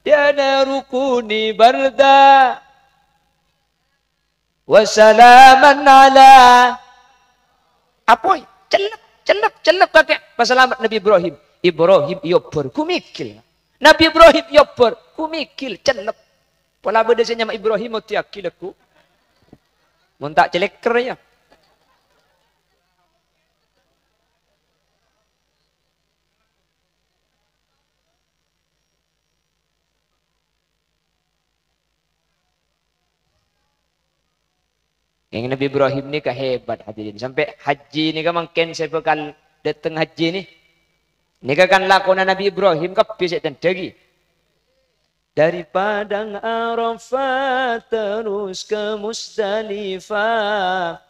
"Ya naru kuni barda wa salaman ala." Apoy, cellep, cellep, cellep kakè. Pasalamet Nabbhi Ibrahim. Ibrahim èobbhâr, ghu mèghil. Nabbhi Ibrahim èobbhâr, ghu mèghil, cellep. Pola bâdâ sè nyama Ibrahim, oddhiyâghi lagghu. Mon ta' celekker, ya. Yang Nabi Ibrahim nèka hebat, hadirin. Sampai haji nèka mangkèn sè bhâkal dâteng haji nè. Nèka kan lakona Nabi Ibrahim kabbhi sè ètandhâghi. Dari Padang Arafah terus ke Musdalifah.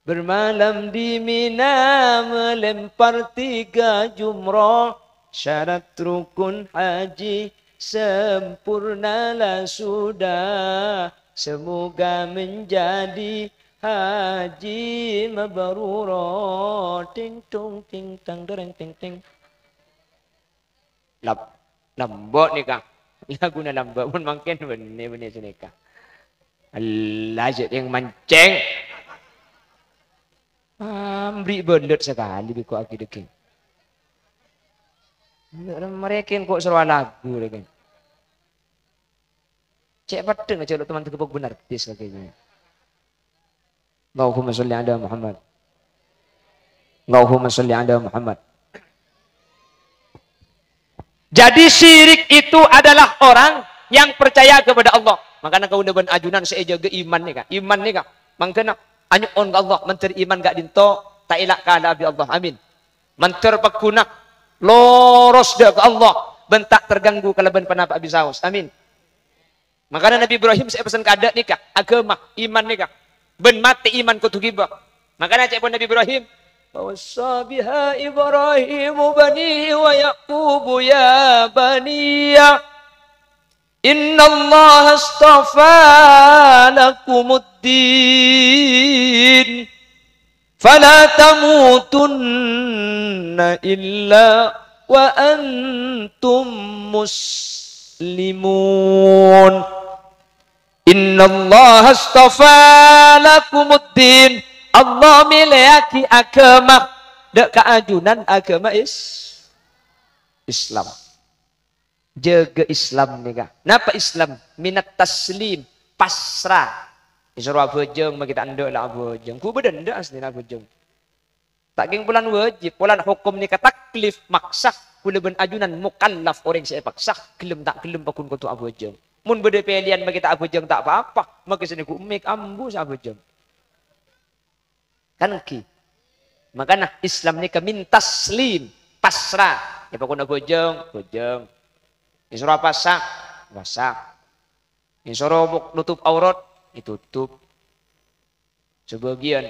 Bermalam di Mina, melempar tiga jumroh, syarat rukun haji sempurnalah sudah. Semoga menjadi haji mabruro. Ting tung ting tang dereng ting ting. Lab-, lambâ' nèka. Laguna lambâ', mon mangkèn bânnè, bânnè sanèka. Allah, jhâ' yang mancèng. Ambrè' bâlât sakalè bhâko aghi dâging. Marè kèng ko' soro lagu rè kèng. Cè' peddheng aja lo teman tegepok bener, dis kagiyâ. Allahumma sholli ala Muhammad. Allahumma sholli ala Muhammad. Jadi syirik itu adalah orang yang percaya kepada Allah. Makana kaulâ bân ajunan sè èjâgâ iman nèka. Iman nèka. Mangkana anyo'on ka Allah, mandhâr iman ka'dinto ta' èla' kala bi' Allah. Amin. Mandhâr pagghuna loros dâ' ka Allah, bân ta' terganggu kalabân ponapa bisaos. Amin. Makana Nabi Ibrahim sè èpessen kaadâ' nèka, aghâma, iman nèka. Bân matè iman kodhu ghibâ. Makana ca'èpon Nabi Ibrahim, "Wa wassa biha Ibrahimu banihi wa Ya'qubu ya baniya. Innallaha astafa lakumuddin." Fala tamutunna illa wa antum muslimun. Innallaha astafa lakumuddin. Allah mèlèyaghi aghâma dâ' ka ajunan aghâma is-, Islam. Jâgâ Islam nèka. Napa Islam? Minat taslim, pasra. Èsoro abhâjâng, ma' ghi' ta' endâ' la abhâjâng. Ghu bâdâ endâ' aslina abhâjâng. Ta' kèng polana wajib, polana hokom nèka taklif, maksa. Kaulâ bân ajunan mukallaf, orèng sè èpaksa, ghellem ta' ghellem pagghun kodhu abhâjâng. Mon bâdâ pèlèyan ma' ghi' ta' abhâjâng ta' pa-apa, ma' ghi' sanèka ghumèk ambu sè abhâjâng. Kan ènggi. Makana Islam nèka min taslim, pasra. Èpakon abhâjâng, bhâjâng. Èsoro apasa, apasa. Èsoro buk-, nutup aurat, ètutup. Sabâgiyân.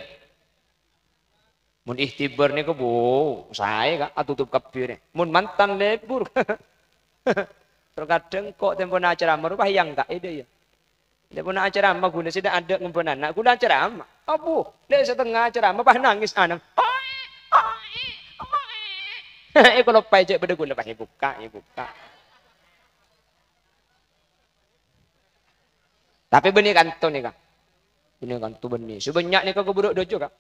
Mon ikhtibar nèka, bo, saè, Ka', atutup kabbhi rè. Mon mantan lebur. Terkadang ko' tempona acara rowa pas èyangka' è dâ' iyâ. Tempona acara ghulâ sè dâ'-adâ' ngembhân ana', ghulâ acara. Abu, lè' satengnga acara pas nangès ana'. Èkaloppaè cè' bâdâ ghulâ pas èbukka', èbukka'. Tapè bânnè kanto nèka. Bânnè kanto bânnè. Sè bânnya' nèka kaburu' dâjâ, Ka'.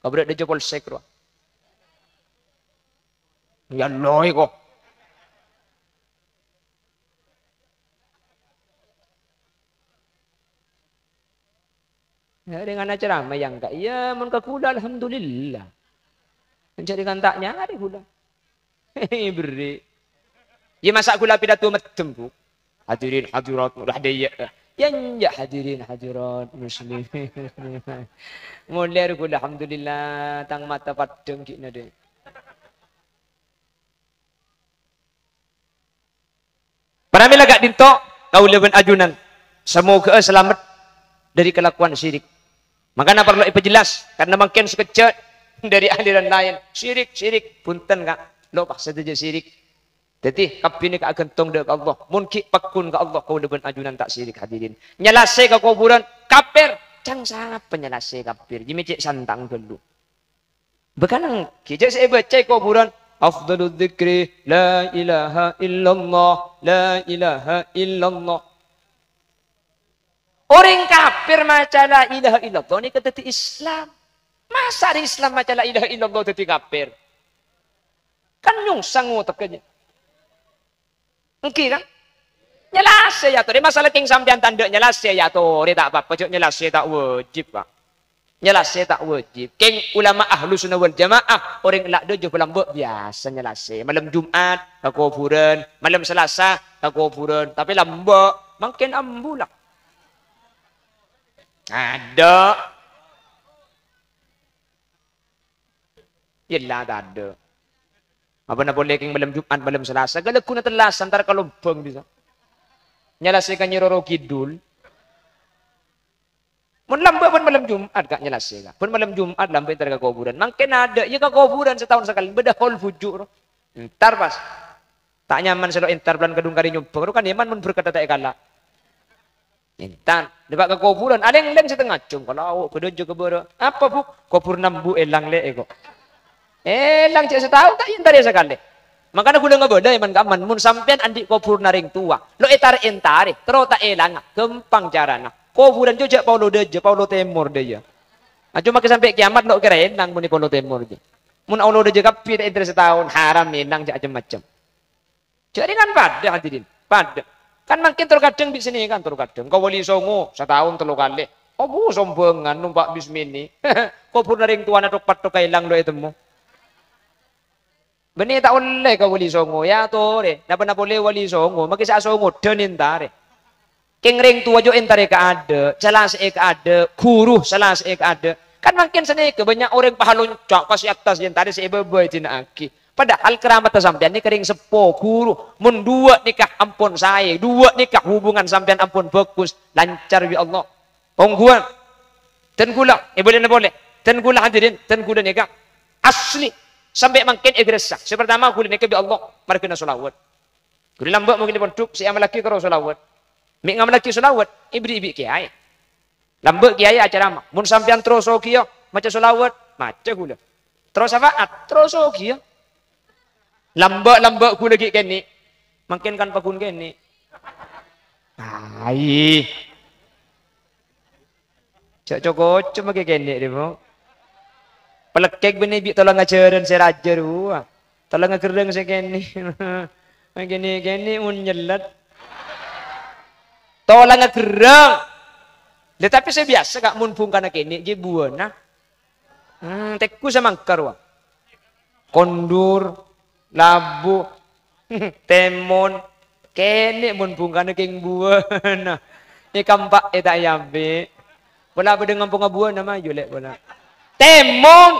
Kaburu' dâjâ polsek rowa. Ya Allah, ko'. Ya, dengan acara èyangka'. Iyâ, mon ka ghulâ, alhamdulillah. Mencari kan ta' nyarè ghulâ. Berri'. Iyâ, masa' ghulâ pidato mèddem, Bu? Hadirin hadirat, udah deh, ya. Ya, enjâ' hadirin hadirat muslimin. Molèr ghulâ, alhamdulillah, tang mata paddhâng ghi' na, deh. Pramèla ka'dinto, kaulâ bân ajunan, samoghâ'â salamet dâri kalakowan syirik. Mangkana parlo èpajelas, karna mangkèn sakejjhâ' dhâri aliran laèn. Sirik, sirik. Bhunten, Ka'. Lo, pas sadhâjâ sirik. Dhâddhi, kabbhi nèka aghântong dhâ' ka Allah. Mon ghi' pagghun ka Allah, kaulâ bân ajunan ta' sirik, hadirin. Nyalasè ka kobhurân, kafir. Ca'na sapa nyalasè kafir? Jiyâ mè' cè' santang ghâllu. Bhâkal èngghi jhâ' sè èbâca è kobhurân, "Afdhaludz dzikri la ilaha illallah, la ilaha illallah." Orèng kafir maca la ilaha illallah nèka dhâddhi Islam. Masa' orèng Islam maca la ilaha illallah dhâddhi kafir? Kan nyongsang ngotegghâ. Èngghi, kan? Nyalasè, yâ, torè. Masalah kèng sampèyan ta' endâ' nyalasè, yâ, torè, ta' pa-apa, jhâ' nyalasè ta' wajib, Pak. Nyalasè ta' wajib. Kèng ulama ahlu sunnah wal jamaah, orèng ella' dhâjâ lambâ' biyasa nyalasè. Malem Jum'at ka kobhurân, malem Salasa ka kobhurân, tapè lambâ', mangkèn ambu la. Adâ'. Yella tadâ'. Apana polè kèng malem Jum'at, malem Salasa, ghâlâghuna tellas, entar ka lombhâng bisa. Nyalasè ka Nyi Roro Kidul. Mon lambâ' bân malem Jum'at, Ka', nyalasè, Ka'. Bân malem Jum'at lambâ' entar ka kobhurân. Mangkèn adâ', iyâ ka kobhurân sataon sakalè, bâdâ hol bhuju' ro. Entar pas. Ta' nyaman sè lo' entar bân kadhung karè nyombhâng ro, kan nyaman mon berkatta ta' èkala'. Entar, dâpa' ka kobhurân, alèng-lèng satengnga jhâm, kalawo' bâdâ jhâ' ka bârâ'. Apa, Bu'? Kobhurna embu' èlang lè' è ko'. Èlang jhâ' sataon ta' èntarè sakalè. Mangkana ghulâ ngabâlâ, èman-ka'emman, mon sampèyan andi' kobhurna rèng towa, lo' ètar-èntarè, terro ta' èlanga, ghâmpang carana. Kobhurân jhâ' polo dâjâ, polo tèmor dâjâ. Ajjhâ' makè sampè' kèyamat lo' kèra èlang mon è polo tèmor jhâ'. Mon polo dâjâ kabbhi ta' èntarè sataon, haram èlang jhâ' cem-macem. Jhâ' rèng kan padâ, hadirin. Padâ. Kan mangkèn terkadang bi' sènè kan terkadang. Ka Wali Songo, sataon tello kalè. Abu, sombhângan, nompa' bis mini. Kobhurna rèng towana thok-patthok èlang lo' ètemmo. Bânnè ta' ollè ka Wali Songo, yâ torè. Napa-napa ollè Wali Songo, makè sè asongo dhân èntarè. Kèng rèng towa jhâ' èntarè ka adâ', salasè'è ka adâ', ghuru salasè'è ka adâ'. Kan mangkèn sanèka bânnya' orèng paha lonca' ka sè attas èntarè sè è bâbâ èdina'aghi. Padahal karamatta sampèyan nèka rèng seppo, ghuru. Mon duwâ' nèka ampon saè, duwâ' nèka hubungan sampèyan ampon bhâghus, lancar bi' Allah. Ongghuwân. Dân ghulâ, èbâlâna polè. Dân ghulâ hadirin, dân ghulâ nèka asli sampè' mangkèn èghârâssa. Sè partama ghulâ nèka bi' Allah marghâna sholawat. Ghulâ lambâ' mungkin è pondhuk sè èamallaghi karo sholawat. Mè' ngamallaghi sholawat, èberri'i bi' kèyaè. Lambâ' kèyaè acaramah. Mon sampèyan terro sogiyâ maca sholawat, maca ghulâ. Terro syafaat, terro sogiyâ. Lambâ'-lambâ' ghulâ ghi' kènè'. Mangkèn kan paggun kènè'. Ai. Jhâ' co-koco makè kènè' rè, Bu'. Palèkkèk bânnè bi' tolong ajhârân sè rajâ rowa. Tolong aghârrâng sè kènè'. Kènè'-kènè' mon nyellèt. Tolong aghârrâng. Lha, tapè sè biyasa, Ka', mon bhungkana kènè' ghi' buwâna. Hmm, tèngghu samangkar, wa. Kondur, labu, tèmon, kènè' mon bhungkana kèng buwâna. Èkampa'è ta' èyambi'. Pola bâdâ ngampongnga buwâna, mayu lè' pola. Tèmon!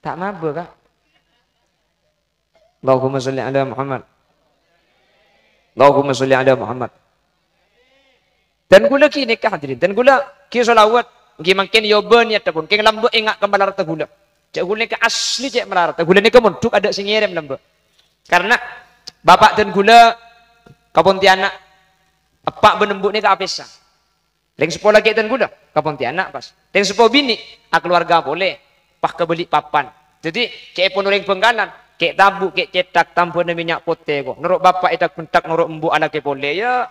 Ta' mabâ, Ka'. Allahumma sholli ala Muhammad. Allahumma sholli ala Muhammad. Dân ghulâ ghi' nèka, hadirin. Dân ghulâ ghi' sholawat. Ghi' mangkèn èobâ niyaddhâ pon. Kèng lambâ' ènga' ka malaradhâ ghulâ. Cè' ghulâ nèka asli cè' malaradhâ. Ghulâ nèka mondhuk adâ' sè ngèrèm lambâ'. Karna bapa' dân ghulâ ka Pontianak, eppa' bân embu' nèka apèsa. Rèng seppo lakè' dân ghulâ ka Pontianak pas. Rèng seppo binè' akalowarga polè, pas ka Balikpapan. Dhâddhi, cè'èpon orèng Bhângkalan, kè' tabu', kè' cèthak, tambhâna mènnya' potè, ko. Noro' bapa' èthak-bhentthak, noro' embu' alakè polè, yâ.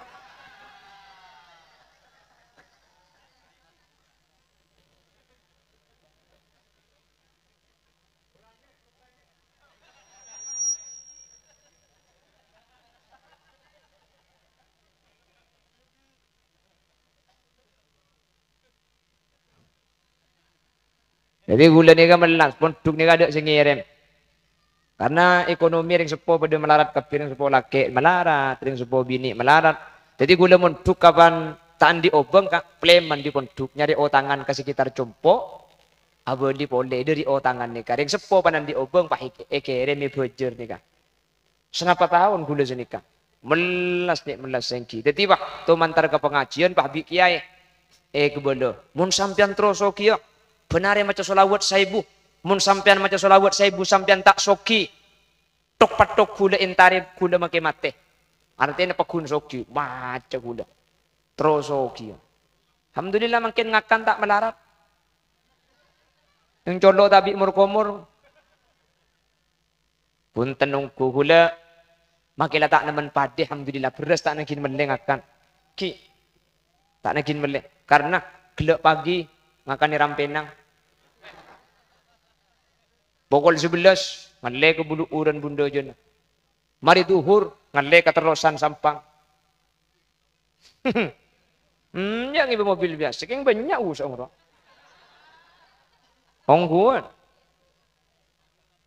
Dhâddhi ghulâ nèka mellas, pondhuk nèka adâ' sè ngèrèm. Karna ekonomi rèng seppo padâ malarat kabbhi, rèng seppo lakè' malarat, rèng seppo binè' malarat. Dhâddhi ghulâ mondhuk kapan ta' andi' obâng, Ka', plèman dâri pondhuk, nyarè otangan ka sekitar compo', abâli polè dâri otangan nèka. Rèng seppo pan andi' obâng, pas èk-, èkèrèm è bhâjâr nèka. Sanapa taon ghulâ sanèka. Mellas nè' mellas sènggi. Dhâddhi, wah, to mantar ka pangajiân, wah, bi' kèyaè. Eh, kabâlâ. Mon sampèyan terro sogiyâ, bân arè maca shalawat saèbu. Mon sampèyan maca shalawat saèbu, sampèyan ta' sogi. Tok-pattok ghulâ èntarè ghulâ makè matè. Artèna pagghun sogi, maca ghulâ. Terro sogiyâ. Alhamdulillah, mangkèn ngakan ta' malarat. Neng colo' ta' bi' mor-komor. Bhunten ongghu ghulâ. Makè la ta' nemmen padâ, alhamdulillah. Bherrâs ta' nangghing mellè ngakan. Ghi'. Ta' nangghing mellè. Karna ghellâ' pagi ngakanè rampènang. Pokol sabellâs, ngallè ka Bulu'u bân Bundâjâna. Marè dhuhur, ngallè ka Terrosan Sampang. Hmm, ya' ngibâ mobil biyasa, kèng bânnya' usa' ngono. Ongghuwân.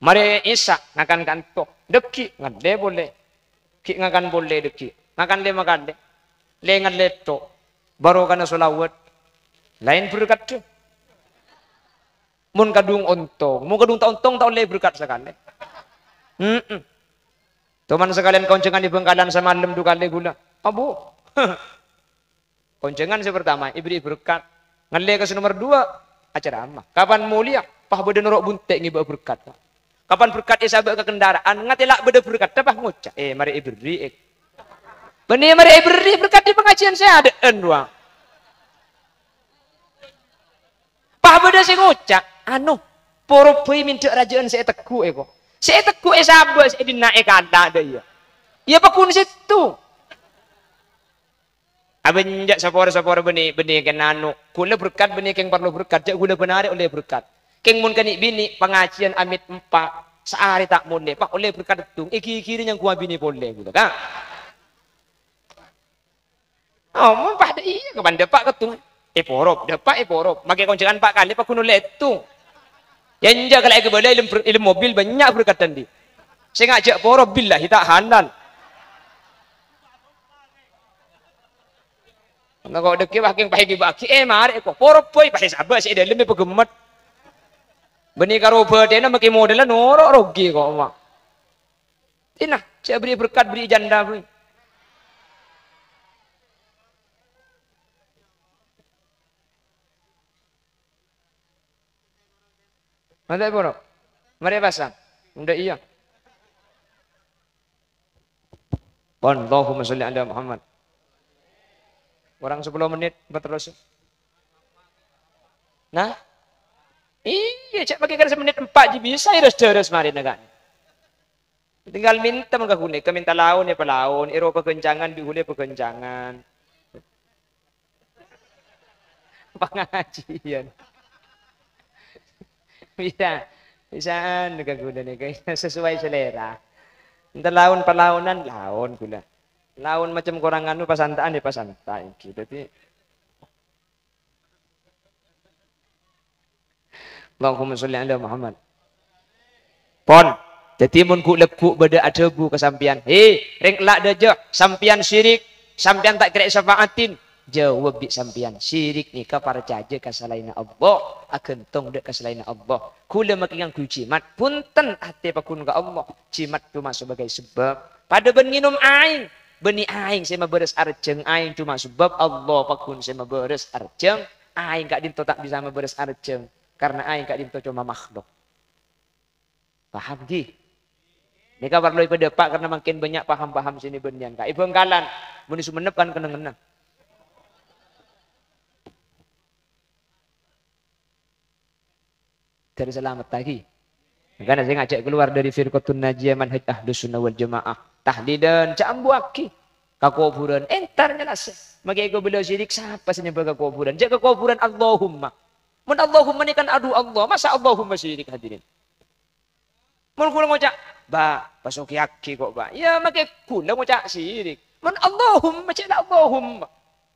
Marè Isya, ngakan kanto. Dâgghi', ngallè polè. Ghi' ngakan polè dâgghi'. Ngakan lèma kalè. Lè ngallè to'. Barokana shalawat. Laèn berkaddhâ. Mon kadhung ontong, mon kadhung ta' ontong, ta' ollè berkat sakalè. Heeh. Toman sakalèyan kaonjhângan è Bhângkalan samalem du kalè ghulâ. Abu. Kaonjhângan sè partama, èberri' berkat. Ngallè ka sè nomer duwâ', acaramah. Kapan molèya, pas bâdâ noro' bunte' ngibâ'â berkat. Kapan berkat èsabâ' ka kendaraan, ngatè la bâdâ berkat, pas ngoca', "Eh, marè èberri', eh." Bânnè marè èberri' berkat è pangajiân sè adâ'ân, wa. Pas bâdâ sè ngoca', "Anu, poro bhâi mèndhâ rajâ'ân sè ètegghu', èko." Sè ètegghu' èsabâ', sè è dinna' èkala' dâ' iyâ. Iyâ pagghun sèttong. Abânnya' sapora-sapora bânnè, bânnè kèng anu, ghulâ berkat bânnè kèng parlo berkat, jhâ' ghulâ bân arè ollè berkat. Kèng mon kanè' binè', pangajiân amèt empa', saarè ta' molè, pas ollè berkat sèttong, èghighiri nyangkowa binè polè, ghulâ, ka. Oh, mon pas dâ' iyâ, kapan dâpa' sèttong. Èporop, dâpa' èporop. Makè kaonjhângan empa' kalè, pas ghun ollè sèttong. Yâ, enjâ' kala èkabâlâ è dâlem ber-, è dâlem mobil bânnya' berkat andi'. Sè ngajhâk porop, billahi ta' halal. Engko' dâgghi' pas kèng pas ègibâ'âghi, eh, marè ko'. Porop bhâi, pas èsabâ' sè è dâlem èpaghemmet. Bânnè karo bâdâna makè modâlla noro' rogi ko', ma. Tina, sè aberri' berkat, berri' janda, bhâi. Mantap, Bro. Marè pasang. Unda iya. Pon, Allahumma sholli ala Muhammad. Kurang sepuluh menit, empat terus. Nah? Iya, cak pakai kan semenit empat ji bisa, iras-daras marè nèka. Tinggal minta mangka ghulâ, ka minta laon ya palaon, ero pagancangan bi' ghulâ pagancangan. Pangajian. Bisa, bisaan ka ghulâ nèka, sesuai selera. Minta laon palaonan, laon ghulâ. Laon macam korang anu, pasanta'an ya pasanta' iki. Dadi Allahumma sholli ala Muhammad. Pon. Dadi mon ghu'-lagghu' bâdâ adhâbu ka sampèyan, "He, rèng ella' dâjâ, sampèyan syirik, sampèyan ta' kèra èsafa'atin." Jâwâb bi' sampèyan, "Syirik nèka parcajâ ka salaènna Allah, aghântong dâ' ka salaènna Allah." Ghulâ makè ngangghuy jimat, bhunten atè pagghun ka Allah. Jimat coma sebagai sebab. Padâ bân ngènom aèng. Bânnè aèng sè mabârâs arjhâng, aèng coma sabâb, Allah pagghun sè mabârâs arjhâng. Aèng ka'dinto ta' bisa mabârâs arjhâng, karna aèng ka'dinto coma makhluk. Paham, ghi? Nèka parlo èpadâpa' karna mangkèn bânnya' paham-paham sè nè-bânnèyan, ka'. È Bhângkalan, mon è Sumenep kan kennengnganna. Dâri salamet lagi. Mangkana sè ngajhâk kalowar dâri Firqatun Najiyah manhaj Ahlus Sunnah wal Jamaah. Tahlilan, jhâ' ambuwâghi. Ka kobhurân, entar nyèlasè. Makè kabâlâ syirik, sapa sè nyembâ ka kobhurân? Jhâ' ka kobhurân, Allahumma. Mon Allahumma nèka kan adu Allah, masa Allahumma syirik, hadirin? Mon ghulâ ngoca', "Bâ', pasogiyaghi ko', Bâ'." Iyâ, makè ghulâ ngoca' syirik. Mon Allahumma, cè' la Allahumma.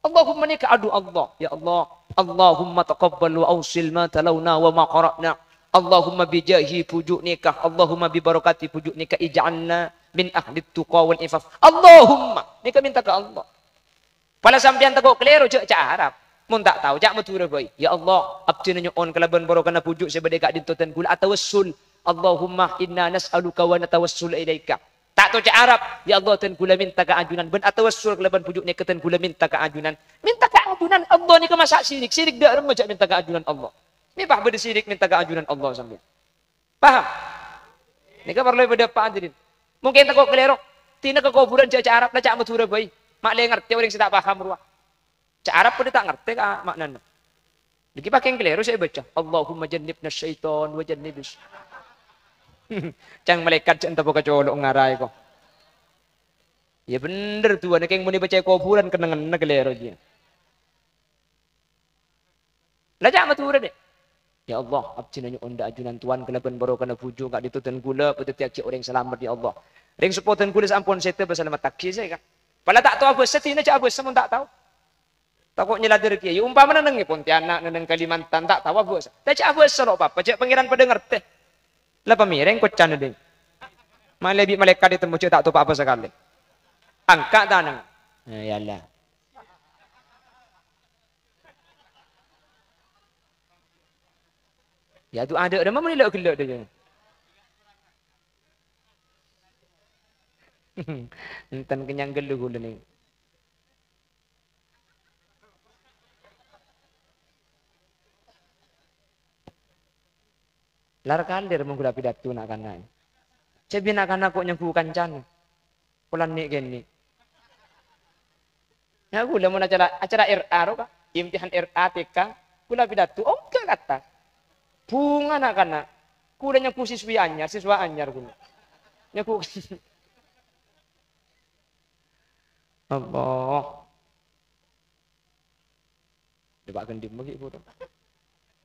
Allahumma nèka adu Allah. Ya Allah, Allahumma taqabbal wa awsil ma talauna wa ma qara'na. Allahumma bi jahi bhuju' nèka, Allahumma bi barakati bhuju' nèka, ij'alna min ahlit tuqa wal ifaf. Allahumma, nèka mènta ka Allah. Pola sampèyan tako' kalèro, jhâ' ca' Arab. Mon ta' tao, ca' Madhurâ bhâi. "Ya Allah, abdhina nyo'on kalabân barokana bhuju' sè bâdâ è ka'dinto dân ghulâ atawassul. Allahumma inna nas'aluka wa natawassulu ilaika." Atau ca' Arab, "Ya Allah, dân ghulâ mènta ka ajunan," bân atawassul kalabân bhuju' nèka, "Dân ghulâ mènta ka ajunan." Mènta ka ajunan Allah nèka masa' sirik? Sirik dâ' remma jâ' mènta ka ajunan Allah. Mè' pas bâdâ sirik mènta ka ajunan Allah sampèyan. Paham? Nèka parlo èpadâpa', hadirin. Mungkin tako' kalèro. Dinah ka kobhurân jâ' ca' Arab, la ca' Madhurâ bhâi. Ma' lè ngartè orèng sè ta' paham rowa. Ca' Arab padâ ta' ngartè ka ma'nana. Nèka pakèng kalèro sè èbâca. "Allahumma jannibna syaitan wa jannibis." Ca'na malaèkat jâ' ènta' bâ' ka colo' ngaraè ko. Iyâ bhendher, duwâna kèng mon èbâca è kobhurân kennengnganna kalèro jiyâ. La ca' Madhurâ, dâ'. "Ya Allah, abdhina nyo'on dâ' ajunan towan kalabân bhârokana bhuju' ka'dinto dân ghulâ padâddhiyâghi orèng salamet, ya Allah. Rèng sèpo dân ghulâ sè ampon sèdhâ bâ salamettaghi sè, kan." Pala ta' tao abhâsa, dinah jâ' abhâsa mon ta' tao. Tako' nyèladâr kèya. Iyâ, ompamana neng è Pontianak, neng Kalimantan, ta' tao abhâsa. La jâ' abhâsa lo' pa-apa, jâ' Pangèran padâ ngartè. La pamèrèng koccana, ding. Malè bi' malaèkat ètemmo jâ' ta' tao pa-apa sakalè. Angka' tanang. Eh, ya Allah. Ya, tu adâ' rèma mon èlok ghellâ' dâ' jâ. Enten kennyang ghâllu ghulâ nèng. Lar-kalir mon ghulâ pidato na'-kana'. Cè' bi' na'-kana' ko' nyanggu kancana. Polana nè'-kènè'. Ya, ghulâ mon acara, acara R A ro, Ka'. Imtihan R A T K. Ghulâ pidato, ongghâ kata. Bhunga na'-kana'. Ghulâ nyanggu siswi anyar, siswa anyar ghulâ. Nyanggu. Allah. Coba gendhi magi, Bu.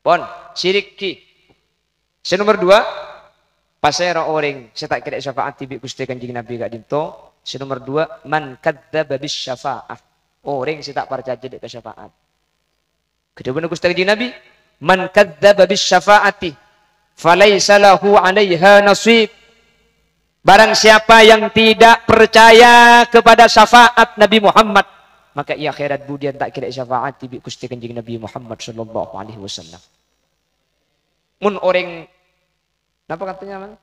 Pon, sirik ghi. Sè nomer dua, pasèra orèng sè ta' kèra èsyafaati bi' Ghustè Kanjeng Nabi ka'dinto. Sè nomer dua, man kadzdzaba bis syafa'ah. Orèng sè ta' parcajâ dâ' ka syafaat. Kadhâbuna Ghustè Kanjeng Nabi, "Man kadzdzaba bis syafa'ati, falaisa lahu 'alaiha nasib." Barang siapa yang tidak percaya kepada syafaat Nabi Muhammad, maka è akhèrat budiyân ta' kèra èsyafaati bi' Ghustè Kanjeng Nabi Muhammad sallallahu alaihi wasallam. Mon orèng, napa katanya, Mang?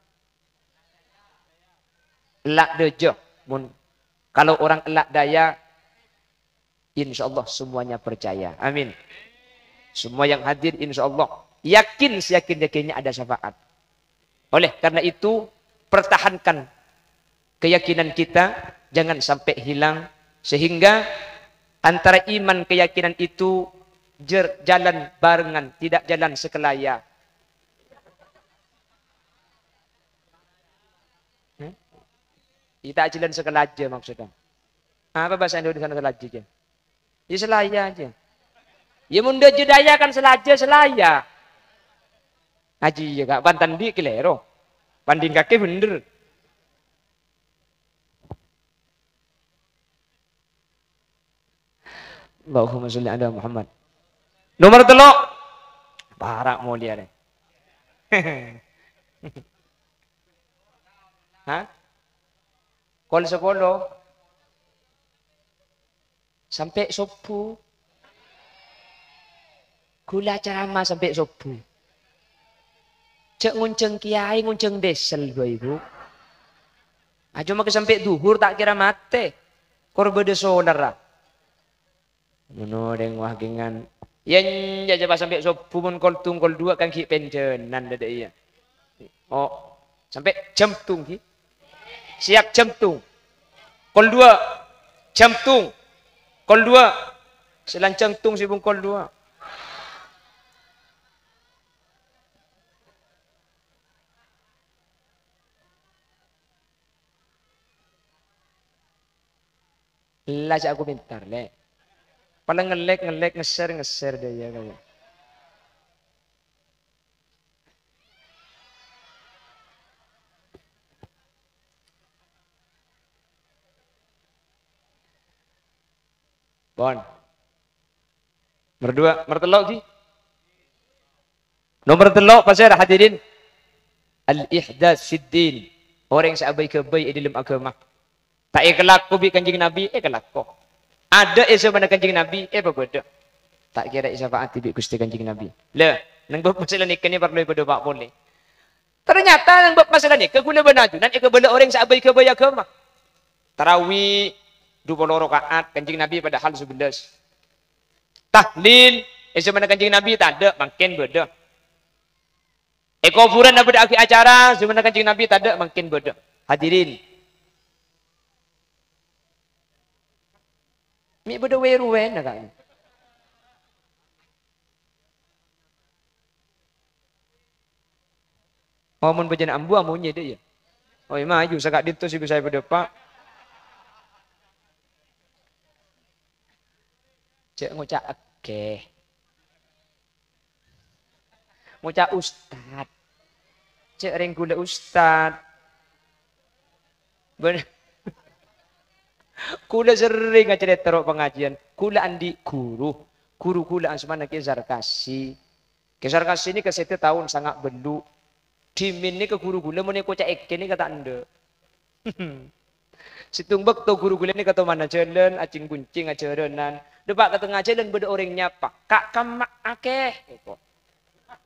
Ella' dâjâ. Mon, kalau orang ella' daya, insya Allah semuanya percaya. Amin. Semua yang hadir, insya Allah, yakin seyakin-yakinnya ada syafaat. Oleh karena itu, pertahankan keyakinan kita, jangan sampai hilang, sehingga antara iman keyakinan itu jer-, jalan barengan, tidak jalan sekelaya. Hmm? Ita' ajhâlân sakalajâ maksudnya. Apa bahasa Indonesia sakalajâ, Cen? Ya, selaya aja. Ya, mon dâjâ daya kan selajâ, selaya. Ajiyâ, Ka', pantan di' kalèro. Panding kakè bhendher. Allahumma sholli ala Muhammad. Nomer tello'. Para' molèya rè. Hah? Kol sapolo. Sampè' sobbhu. Ghulâ ceramah sampè' sobbhu. Jhâ' ngonjhâng kèyaè, ngonjhâng diesel, Bapak Ibu. Aja makè sampè' dhuhur ta' kèra matè. Kor bâdâ solarra. Mon orèng wah kèngan. Yâ, enjâ' jhâ' pas sampè' sobbhu, mon kol tung kol duwâ' kan ghi' pèndhânan dâdâ iyâ. Oh, sampè' jhâm tung ghi. Siap jhâm tung. Kol duwâ'. Jhâm tung. Kol duwâ'. Sè lanjhâng tung sè bungkol duwâ'. La jhâ' komentar, Lè'. Palèng ngellèk-ngellèk, ngesser-ngesser dâ' iyâ kaya. Pon. Nomer dua, nomer tello' ghi. Nomer tello', pasèra hadirin? Al-ihdas fid din. Orèng sè abâi-ghâbâi è dâlem aghâma. Ta' èkalako bi' Kanjeng Nabi, èkalako. Adâ' è zamanna Kanjeng Nabi, èpabâdâ. Ta' kèra èsyafaati bi' Ghustè Kanjeng Nabi. Lha, neng bab masalah nèka nè parlo èpadâpa' polè. Ternyata neng bab masalah nèka kaulâ bân ajunan èkabâlâ orèng sè abâi-ghâbâi aghâma. Tarawih dua puluh rakaat, Kanjeng Nabi padahal sebelas. Tahlil, è zamanna Kanjeng Nabi tadâ', mangkèn bâdâ. È kobhurân abâdâ'âghi acara, zamanna Kanjeng Nabi tadâ', mangkèn bâdâ. Hadirin. Mè' bâdâ wè-ruwèna, Ka'. Oh, mon bâjâna ambu amonyè, dâ', iyâ. Oh, iyâ, maju, saka'dinto sè bisa èpadâpa'. Jhâ' ngoca' èghi. Ngoca' ustad. Jhâ' rèng ghulâ ustad. Bân-, ghulâ serrèng acarèta ro' pangajiân. Ghulâ andi' ghuru. Ghuru ghulâ asmana Kè Zarkasi. Kè Zarkasi nèka sèdhâ taon sanga' bâllu'. Dhimèn nèka ghuru ghulâ mon èkoca' èghi nèka ta' endâ'. Sèttong bâkto ghuru ghulâ nèka tomanna jhâlân, acèng-koncèng ajhârânan. Dâpa' ka tengnga jhâlân bâdâ orèng nyapa, "Ka' kamma' akè," èko.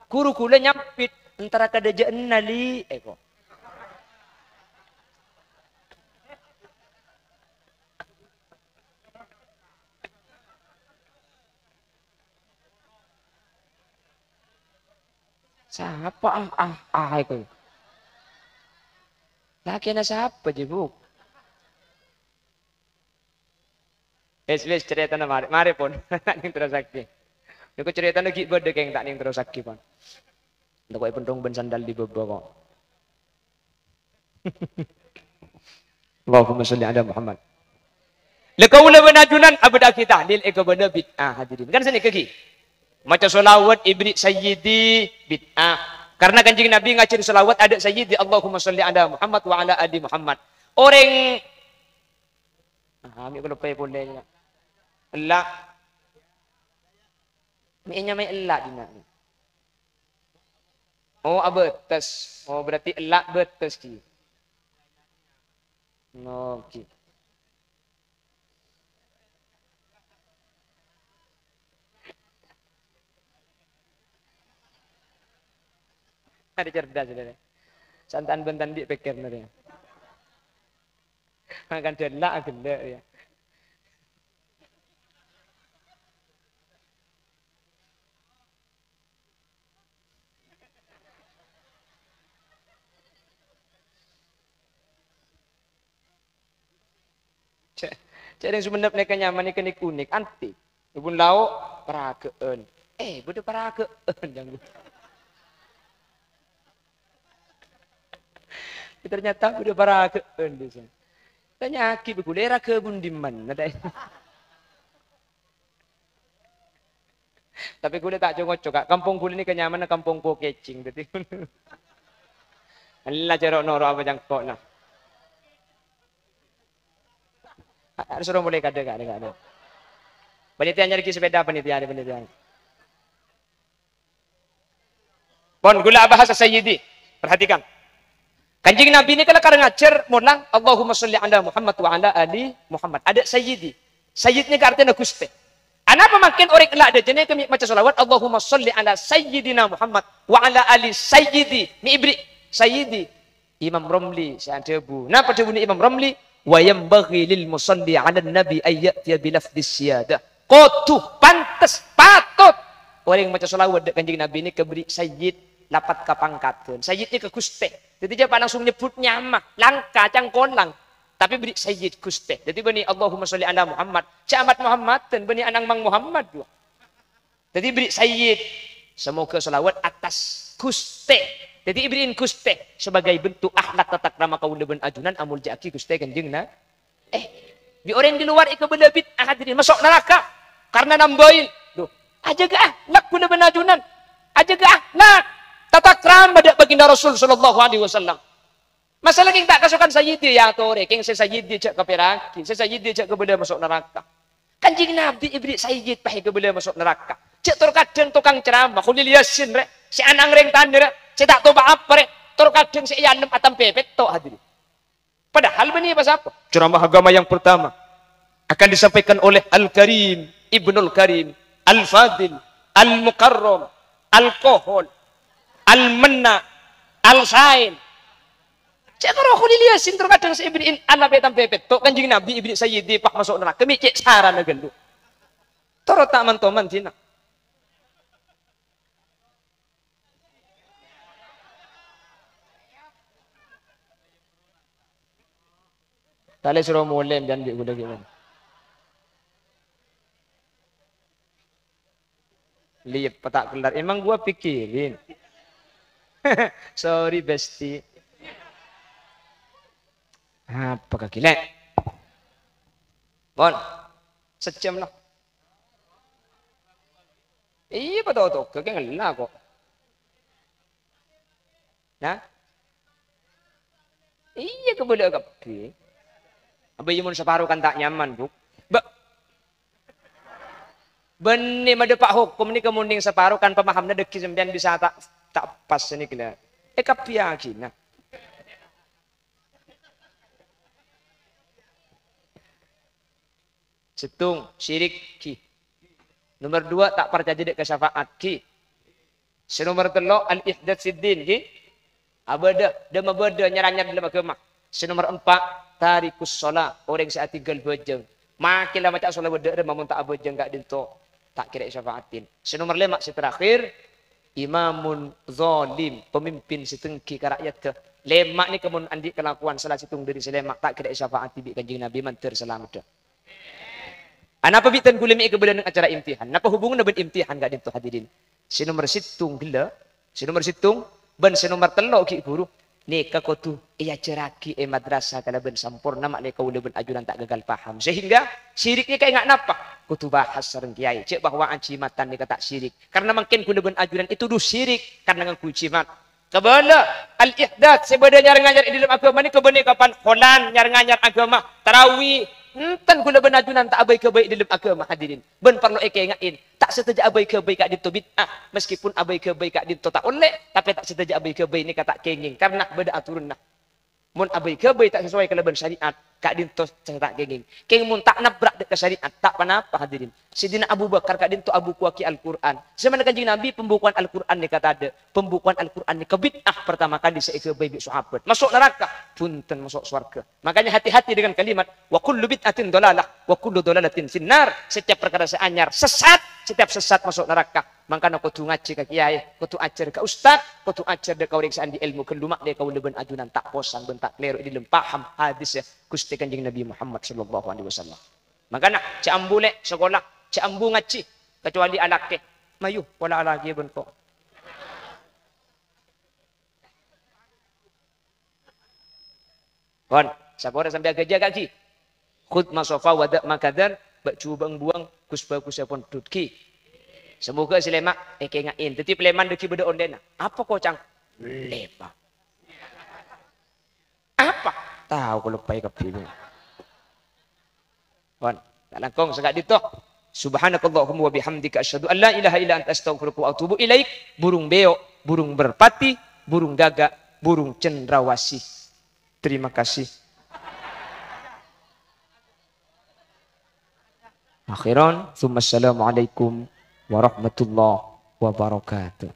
Ghuru ghulâ nyampit, "Entara kadâjâ'ânna, Li," èko. Sapa, ah, ah, ah, èko? Lakèna sapa, jhâ', Bu? Wis, wis, carètana marè, marè, pon. Ta' nèng terrossaghi. Nèko carètana ghi' bâdâ, kèng, ta' nèng terrossaghi, pon. Tako' èpènthong bân sandal è bâbâ, kok. Allahumma sholli ala Muhammad. La kaulâ bân ajunan abâdâ'âghi tahlil èkabâlâ bid'ah, hadirin. Kan sanèka ghi. Maca sholawat èberri' sayyidi bid'ah. Karena Kanjeng Nabi ngajhâri sholawat adâ' sayyidi, Allahumma sholli ala Muhammad wa ala ali Muhammad. Orèng, ah, mè' kaloppaè polè, nya. Ella'. Mè' nyamaè ella' dinna'. Oh, abâtes. Oh, berarti ella' bâtes, ghi. Oke. Ada cerdas, saudara. Santan bentan di pikir, saudara. Makan della', gella', ya. Jhâ', jhâ' rèng Sumenep nèka nyamana nèka nik-unik, antik. Pon lao', paragâ'ân. Eh, bâdâ paragâ'ân, jhâ' ghu. Ternyata bâdâ paragâ'ân, dissa. Tanya'aghi bâ ghulâ, è raghâbun dimman, na, dâ'. Tapè ghulâ ta' co-ngoco, Ka'. Kampong ghulâ nèka nyamana kampong po kècèng. Dhâddhi, ella jhâ' ro'-noro' apa cangko'na. Harus suruh mulai kadâ, Ka', Ka'. Panitia nyarè'aghi sepeda, panitia, panitia. Pon, ghulâ abahas sayyidi. Perhatikan. Kanjeng Nabi nèka lakar ngajhâr molang, "Allahumma sholli ala Muhammad wa ala ali Muhammad." Adâ' sayyidi. Sayyid nèka artèna ghustè. Anapa mangkèn orèng ella' dâjâna nèka mè' maca sholawat, "Allahumma sholli ala sayyidina Muhammad wa ala ali sayyidi." Mè' èberri' sayyidi. Imam Romli sè adhâbu. Napa dhâbuna Imam Romli? "Wa yanbaghi lil musalli 'alan nabi an ya'tiya bi lafdhis siyadah." Kodhu, pantes, patut orèng maca sholawat dâ' Kanjeng Nabi nèka èberri' sayyid, lafat kapangkadhân. Sayyid nèka ghustè. Dhâddhi jhâ' pas langsung nyebbhut nyama, langka, cangkolang. Tapè èberri' sayyid, ghustè. Dhâddhi bânnè Allahumma sholli ala Muhammad. Jhâ' Ahmad Muhammadan, bânnè ana'na Mang Muhammad, dhuwâ. Dhâddhi èberri' sayyid. Semoga sholawat atas ghustè. Dhâddhi èberri'in ghustè sebagai bentuk akhlak tatakrama kaulâ bân ajunan amoljâ'aghi ghustè Kanjeng Na-, eh, bi' orèng di luar èkabâlâ bid'ah, hadirin, maso' naraka karena nambâi. Duh, ajâgâ akhlak kaulâ bân ajunan. Ajâgâ akhlak tatakrama dâ' baginda Rasul sallallahu alaihi wasallam. Masalah kèng ta' kasokan sayyidi, ya torè, kèng sè sayyidi jhâ' kapèraghi, sè sayyidi jhâ' kabâlâ maso' naraka. Kanjeng Nabi èberri' sayyid pas èkabâlâ maso' naraka. Jhâ' tor kadhâng tokang ceramah, Kholil Yasin, rè, sè ana'na rèng tanè, rè, sè ta' topa apa, rè, tor kadhâng sè èyalem atam pèpèt to', hadirin. Padahal bânnè pas apa? Ceramah agama yang pertama akan disampaikan oleh Al-Karim, Ibnul Karim, Al-Fadil, Al-Mukarram, Al-Kohol, Al-Menna, Al-Sain. Cè' karo Kholil Yasin, terkadang sè èbinè'è ana' pè-tampè pètto', Kanjeng Nabi èbinè' Sayyidi, pas maso' naraka, mè' cè' sarana ghâllu. Toro' ta' man-toman dinna. Talè soro molè, jhân bi' ghulâ ghi' mon. Liyep, pata' kellar. Emang gua pikirin. Sorry, Besti. Apa kaghi, Lè'? Pon. Sejam lah. Iyâ, patotoghâ kè ngella kok. Nah? Iyâ, kabâlâ kabbhi. Apa iyâ mon saparo kan ta' nyaman, Bu'? Ba-, bânnè madâpa' hokom nèka mon nèng saparo kan pemahamna dâggi' sampèyan bisa ta', ta' pas nèka la. Èkabbhiyâghina. Sèttong, syirik, ghi. Nomer dua, ta' parcajâ dâ' ka syafaat, ghi. Sè nomer tello', al-ihdatsud din, ghi. Abâdâ, dâ-mabâdâ, nyar-anyar dâlem aghâma. Sè nomer empa', tarikus shalah, orèng sè atèngghâl bhâjâng. Makè la maca' sholawat dâ' remma mon ta' abhâjâng ka'dinto, ta' kèra èsyafa'atin. Sè nomer lèma', sè terakhir, imamun zalim, pemimpin sè tèngghi ka ra'yadda. Lèma' nèka mon andi' kalakowan sala sèttong dâri sè lèma', ta' kèra èsyafa'ati bi' Kanjeng Nabi, mandhâr salameddhâ. Anapa bi' tan ghulâ mè' èkabâlâ neng acara imtihan? Napa hubunganna bân imtihan ka'dinto, hadirin? Sè nomer sèttong ghellâ', sè nomer sèttong, bân sè nomer tello' ghi' ghuru, nèka kodhu èajhârraghi è madrasah kalabân samporna ma'lè kaulâ bân ajunan ta' gagal paham. Sehingga syirik nèka enga' napa? Kodhu bahas sareng kèyaè. Cè' bahwa ajimatan nèka ta' syirik. Karna mangkèn ghulâ bân ajunan ètodhu syirik karna ngangghuy jimat. Kabâlâ, al-ihdats sè bâdâ nyar-nganyar è dâlem aghâma nèka bânnè kapan? Holan nyar-nganyar aghâma, tarawih. Enten ghulâ bân ajunan ta' abâi-ghâbây è dâlem aghâma, hadirin. Bân parlo èkaènga'è, ta' sadhâjâ abâi-ghâbây ka'dinto bid'ah. Meskipun abâi-ghâbây ka'dinto ta' ollè, tapè ta' sadhâjâ abâi-ghâbây nèka ta' kèngèng, karna bâdâ aturanna. Mon abâi-ghâbây ta' sesuai kalabân syariat, ka'dinto sè ta' kèngèng. Kèng mon ta' nabrak dâ' ka syariat, ta' ponapa, hadirin. Sidina Abu Bakar ka'dinto abukuwaghi Al-Qur'an. Zaman Kanjeng Nabi pembukuan Al-Qur'an nèka tadâ'. Pembukuan Al-Qur'an nèka bid'ah pertama kali sè èghâbây bi' sahabat. Maso' naraka, bhunten maso' sowarghâ. Makanya hati-hati dengan kalimat, "Wa kullu bid'atin dhalalah, wa kullu dhalalatin finnar." Setiap perkara sè anyar sesat, setiap sesat maso' naraka. Mangkana kodhu ngajhi ka kèyaè, kodhu ajhâr ka ustad, kodhu ajhâr dâ' ka orèng sè andi' èlmo ghâllu, ma'lè kaulâ bân ajunan ta' posang bân ta' kalèro è dâlem paham hadis, ya, Ghustè Kanjeng Nabi Muhammad sallallahu alaihi wasallam. Mangkana, jhâ' ambu lè' sakola, jhâ' ambu ngajhi, kecuali alakè. Mayu, pola alakè bân ko. Pon, sapora sampè' aghâjâ ka'ghi. Khudz ma shafa wa da' ma kadhar, bâ' jhubâ' buwâng, ghus-bhâghusâ pon dhut ghi. Samoghâ sè lèma' èkaènga'è. Dhâddhi palèman dhâggi' bâdâ ondhâna. Apa kocang? Lèma'. Apa? Tao kaloppaè kabbhi. Pon, ta' langkong saka'dinto. Subhanakallahumma wa bihamdika asyhadu an la ilaha illa anta astaghfiruka wa atubu ilaik. Burung beo', burung merpati, burung gagak, burung cendrawasih. Terima kasih. Akhiran, tsumma assalamualaikum warahmatullahi wabarakatuh.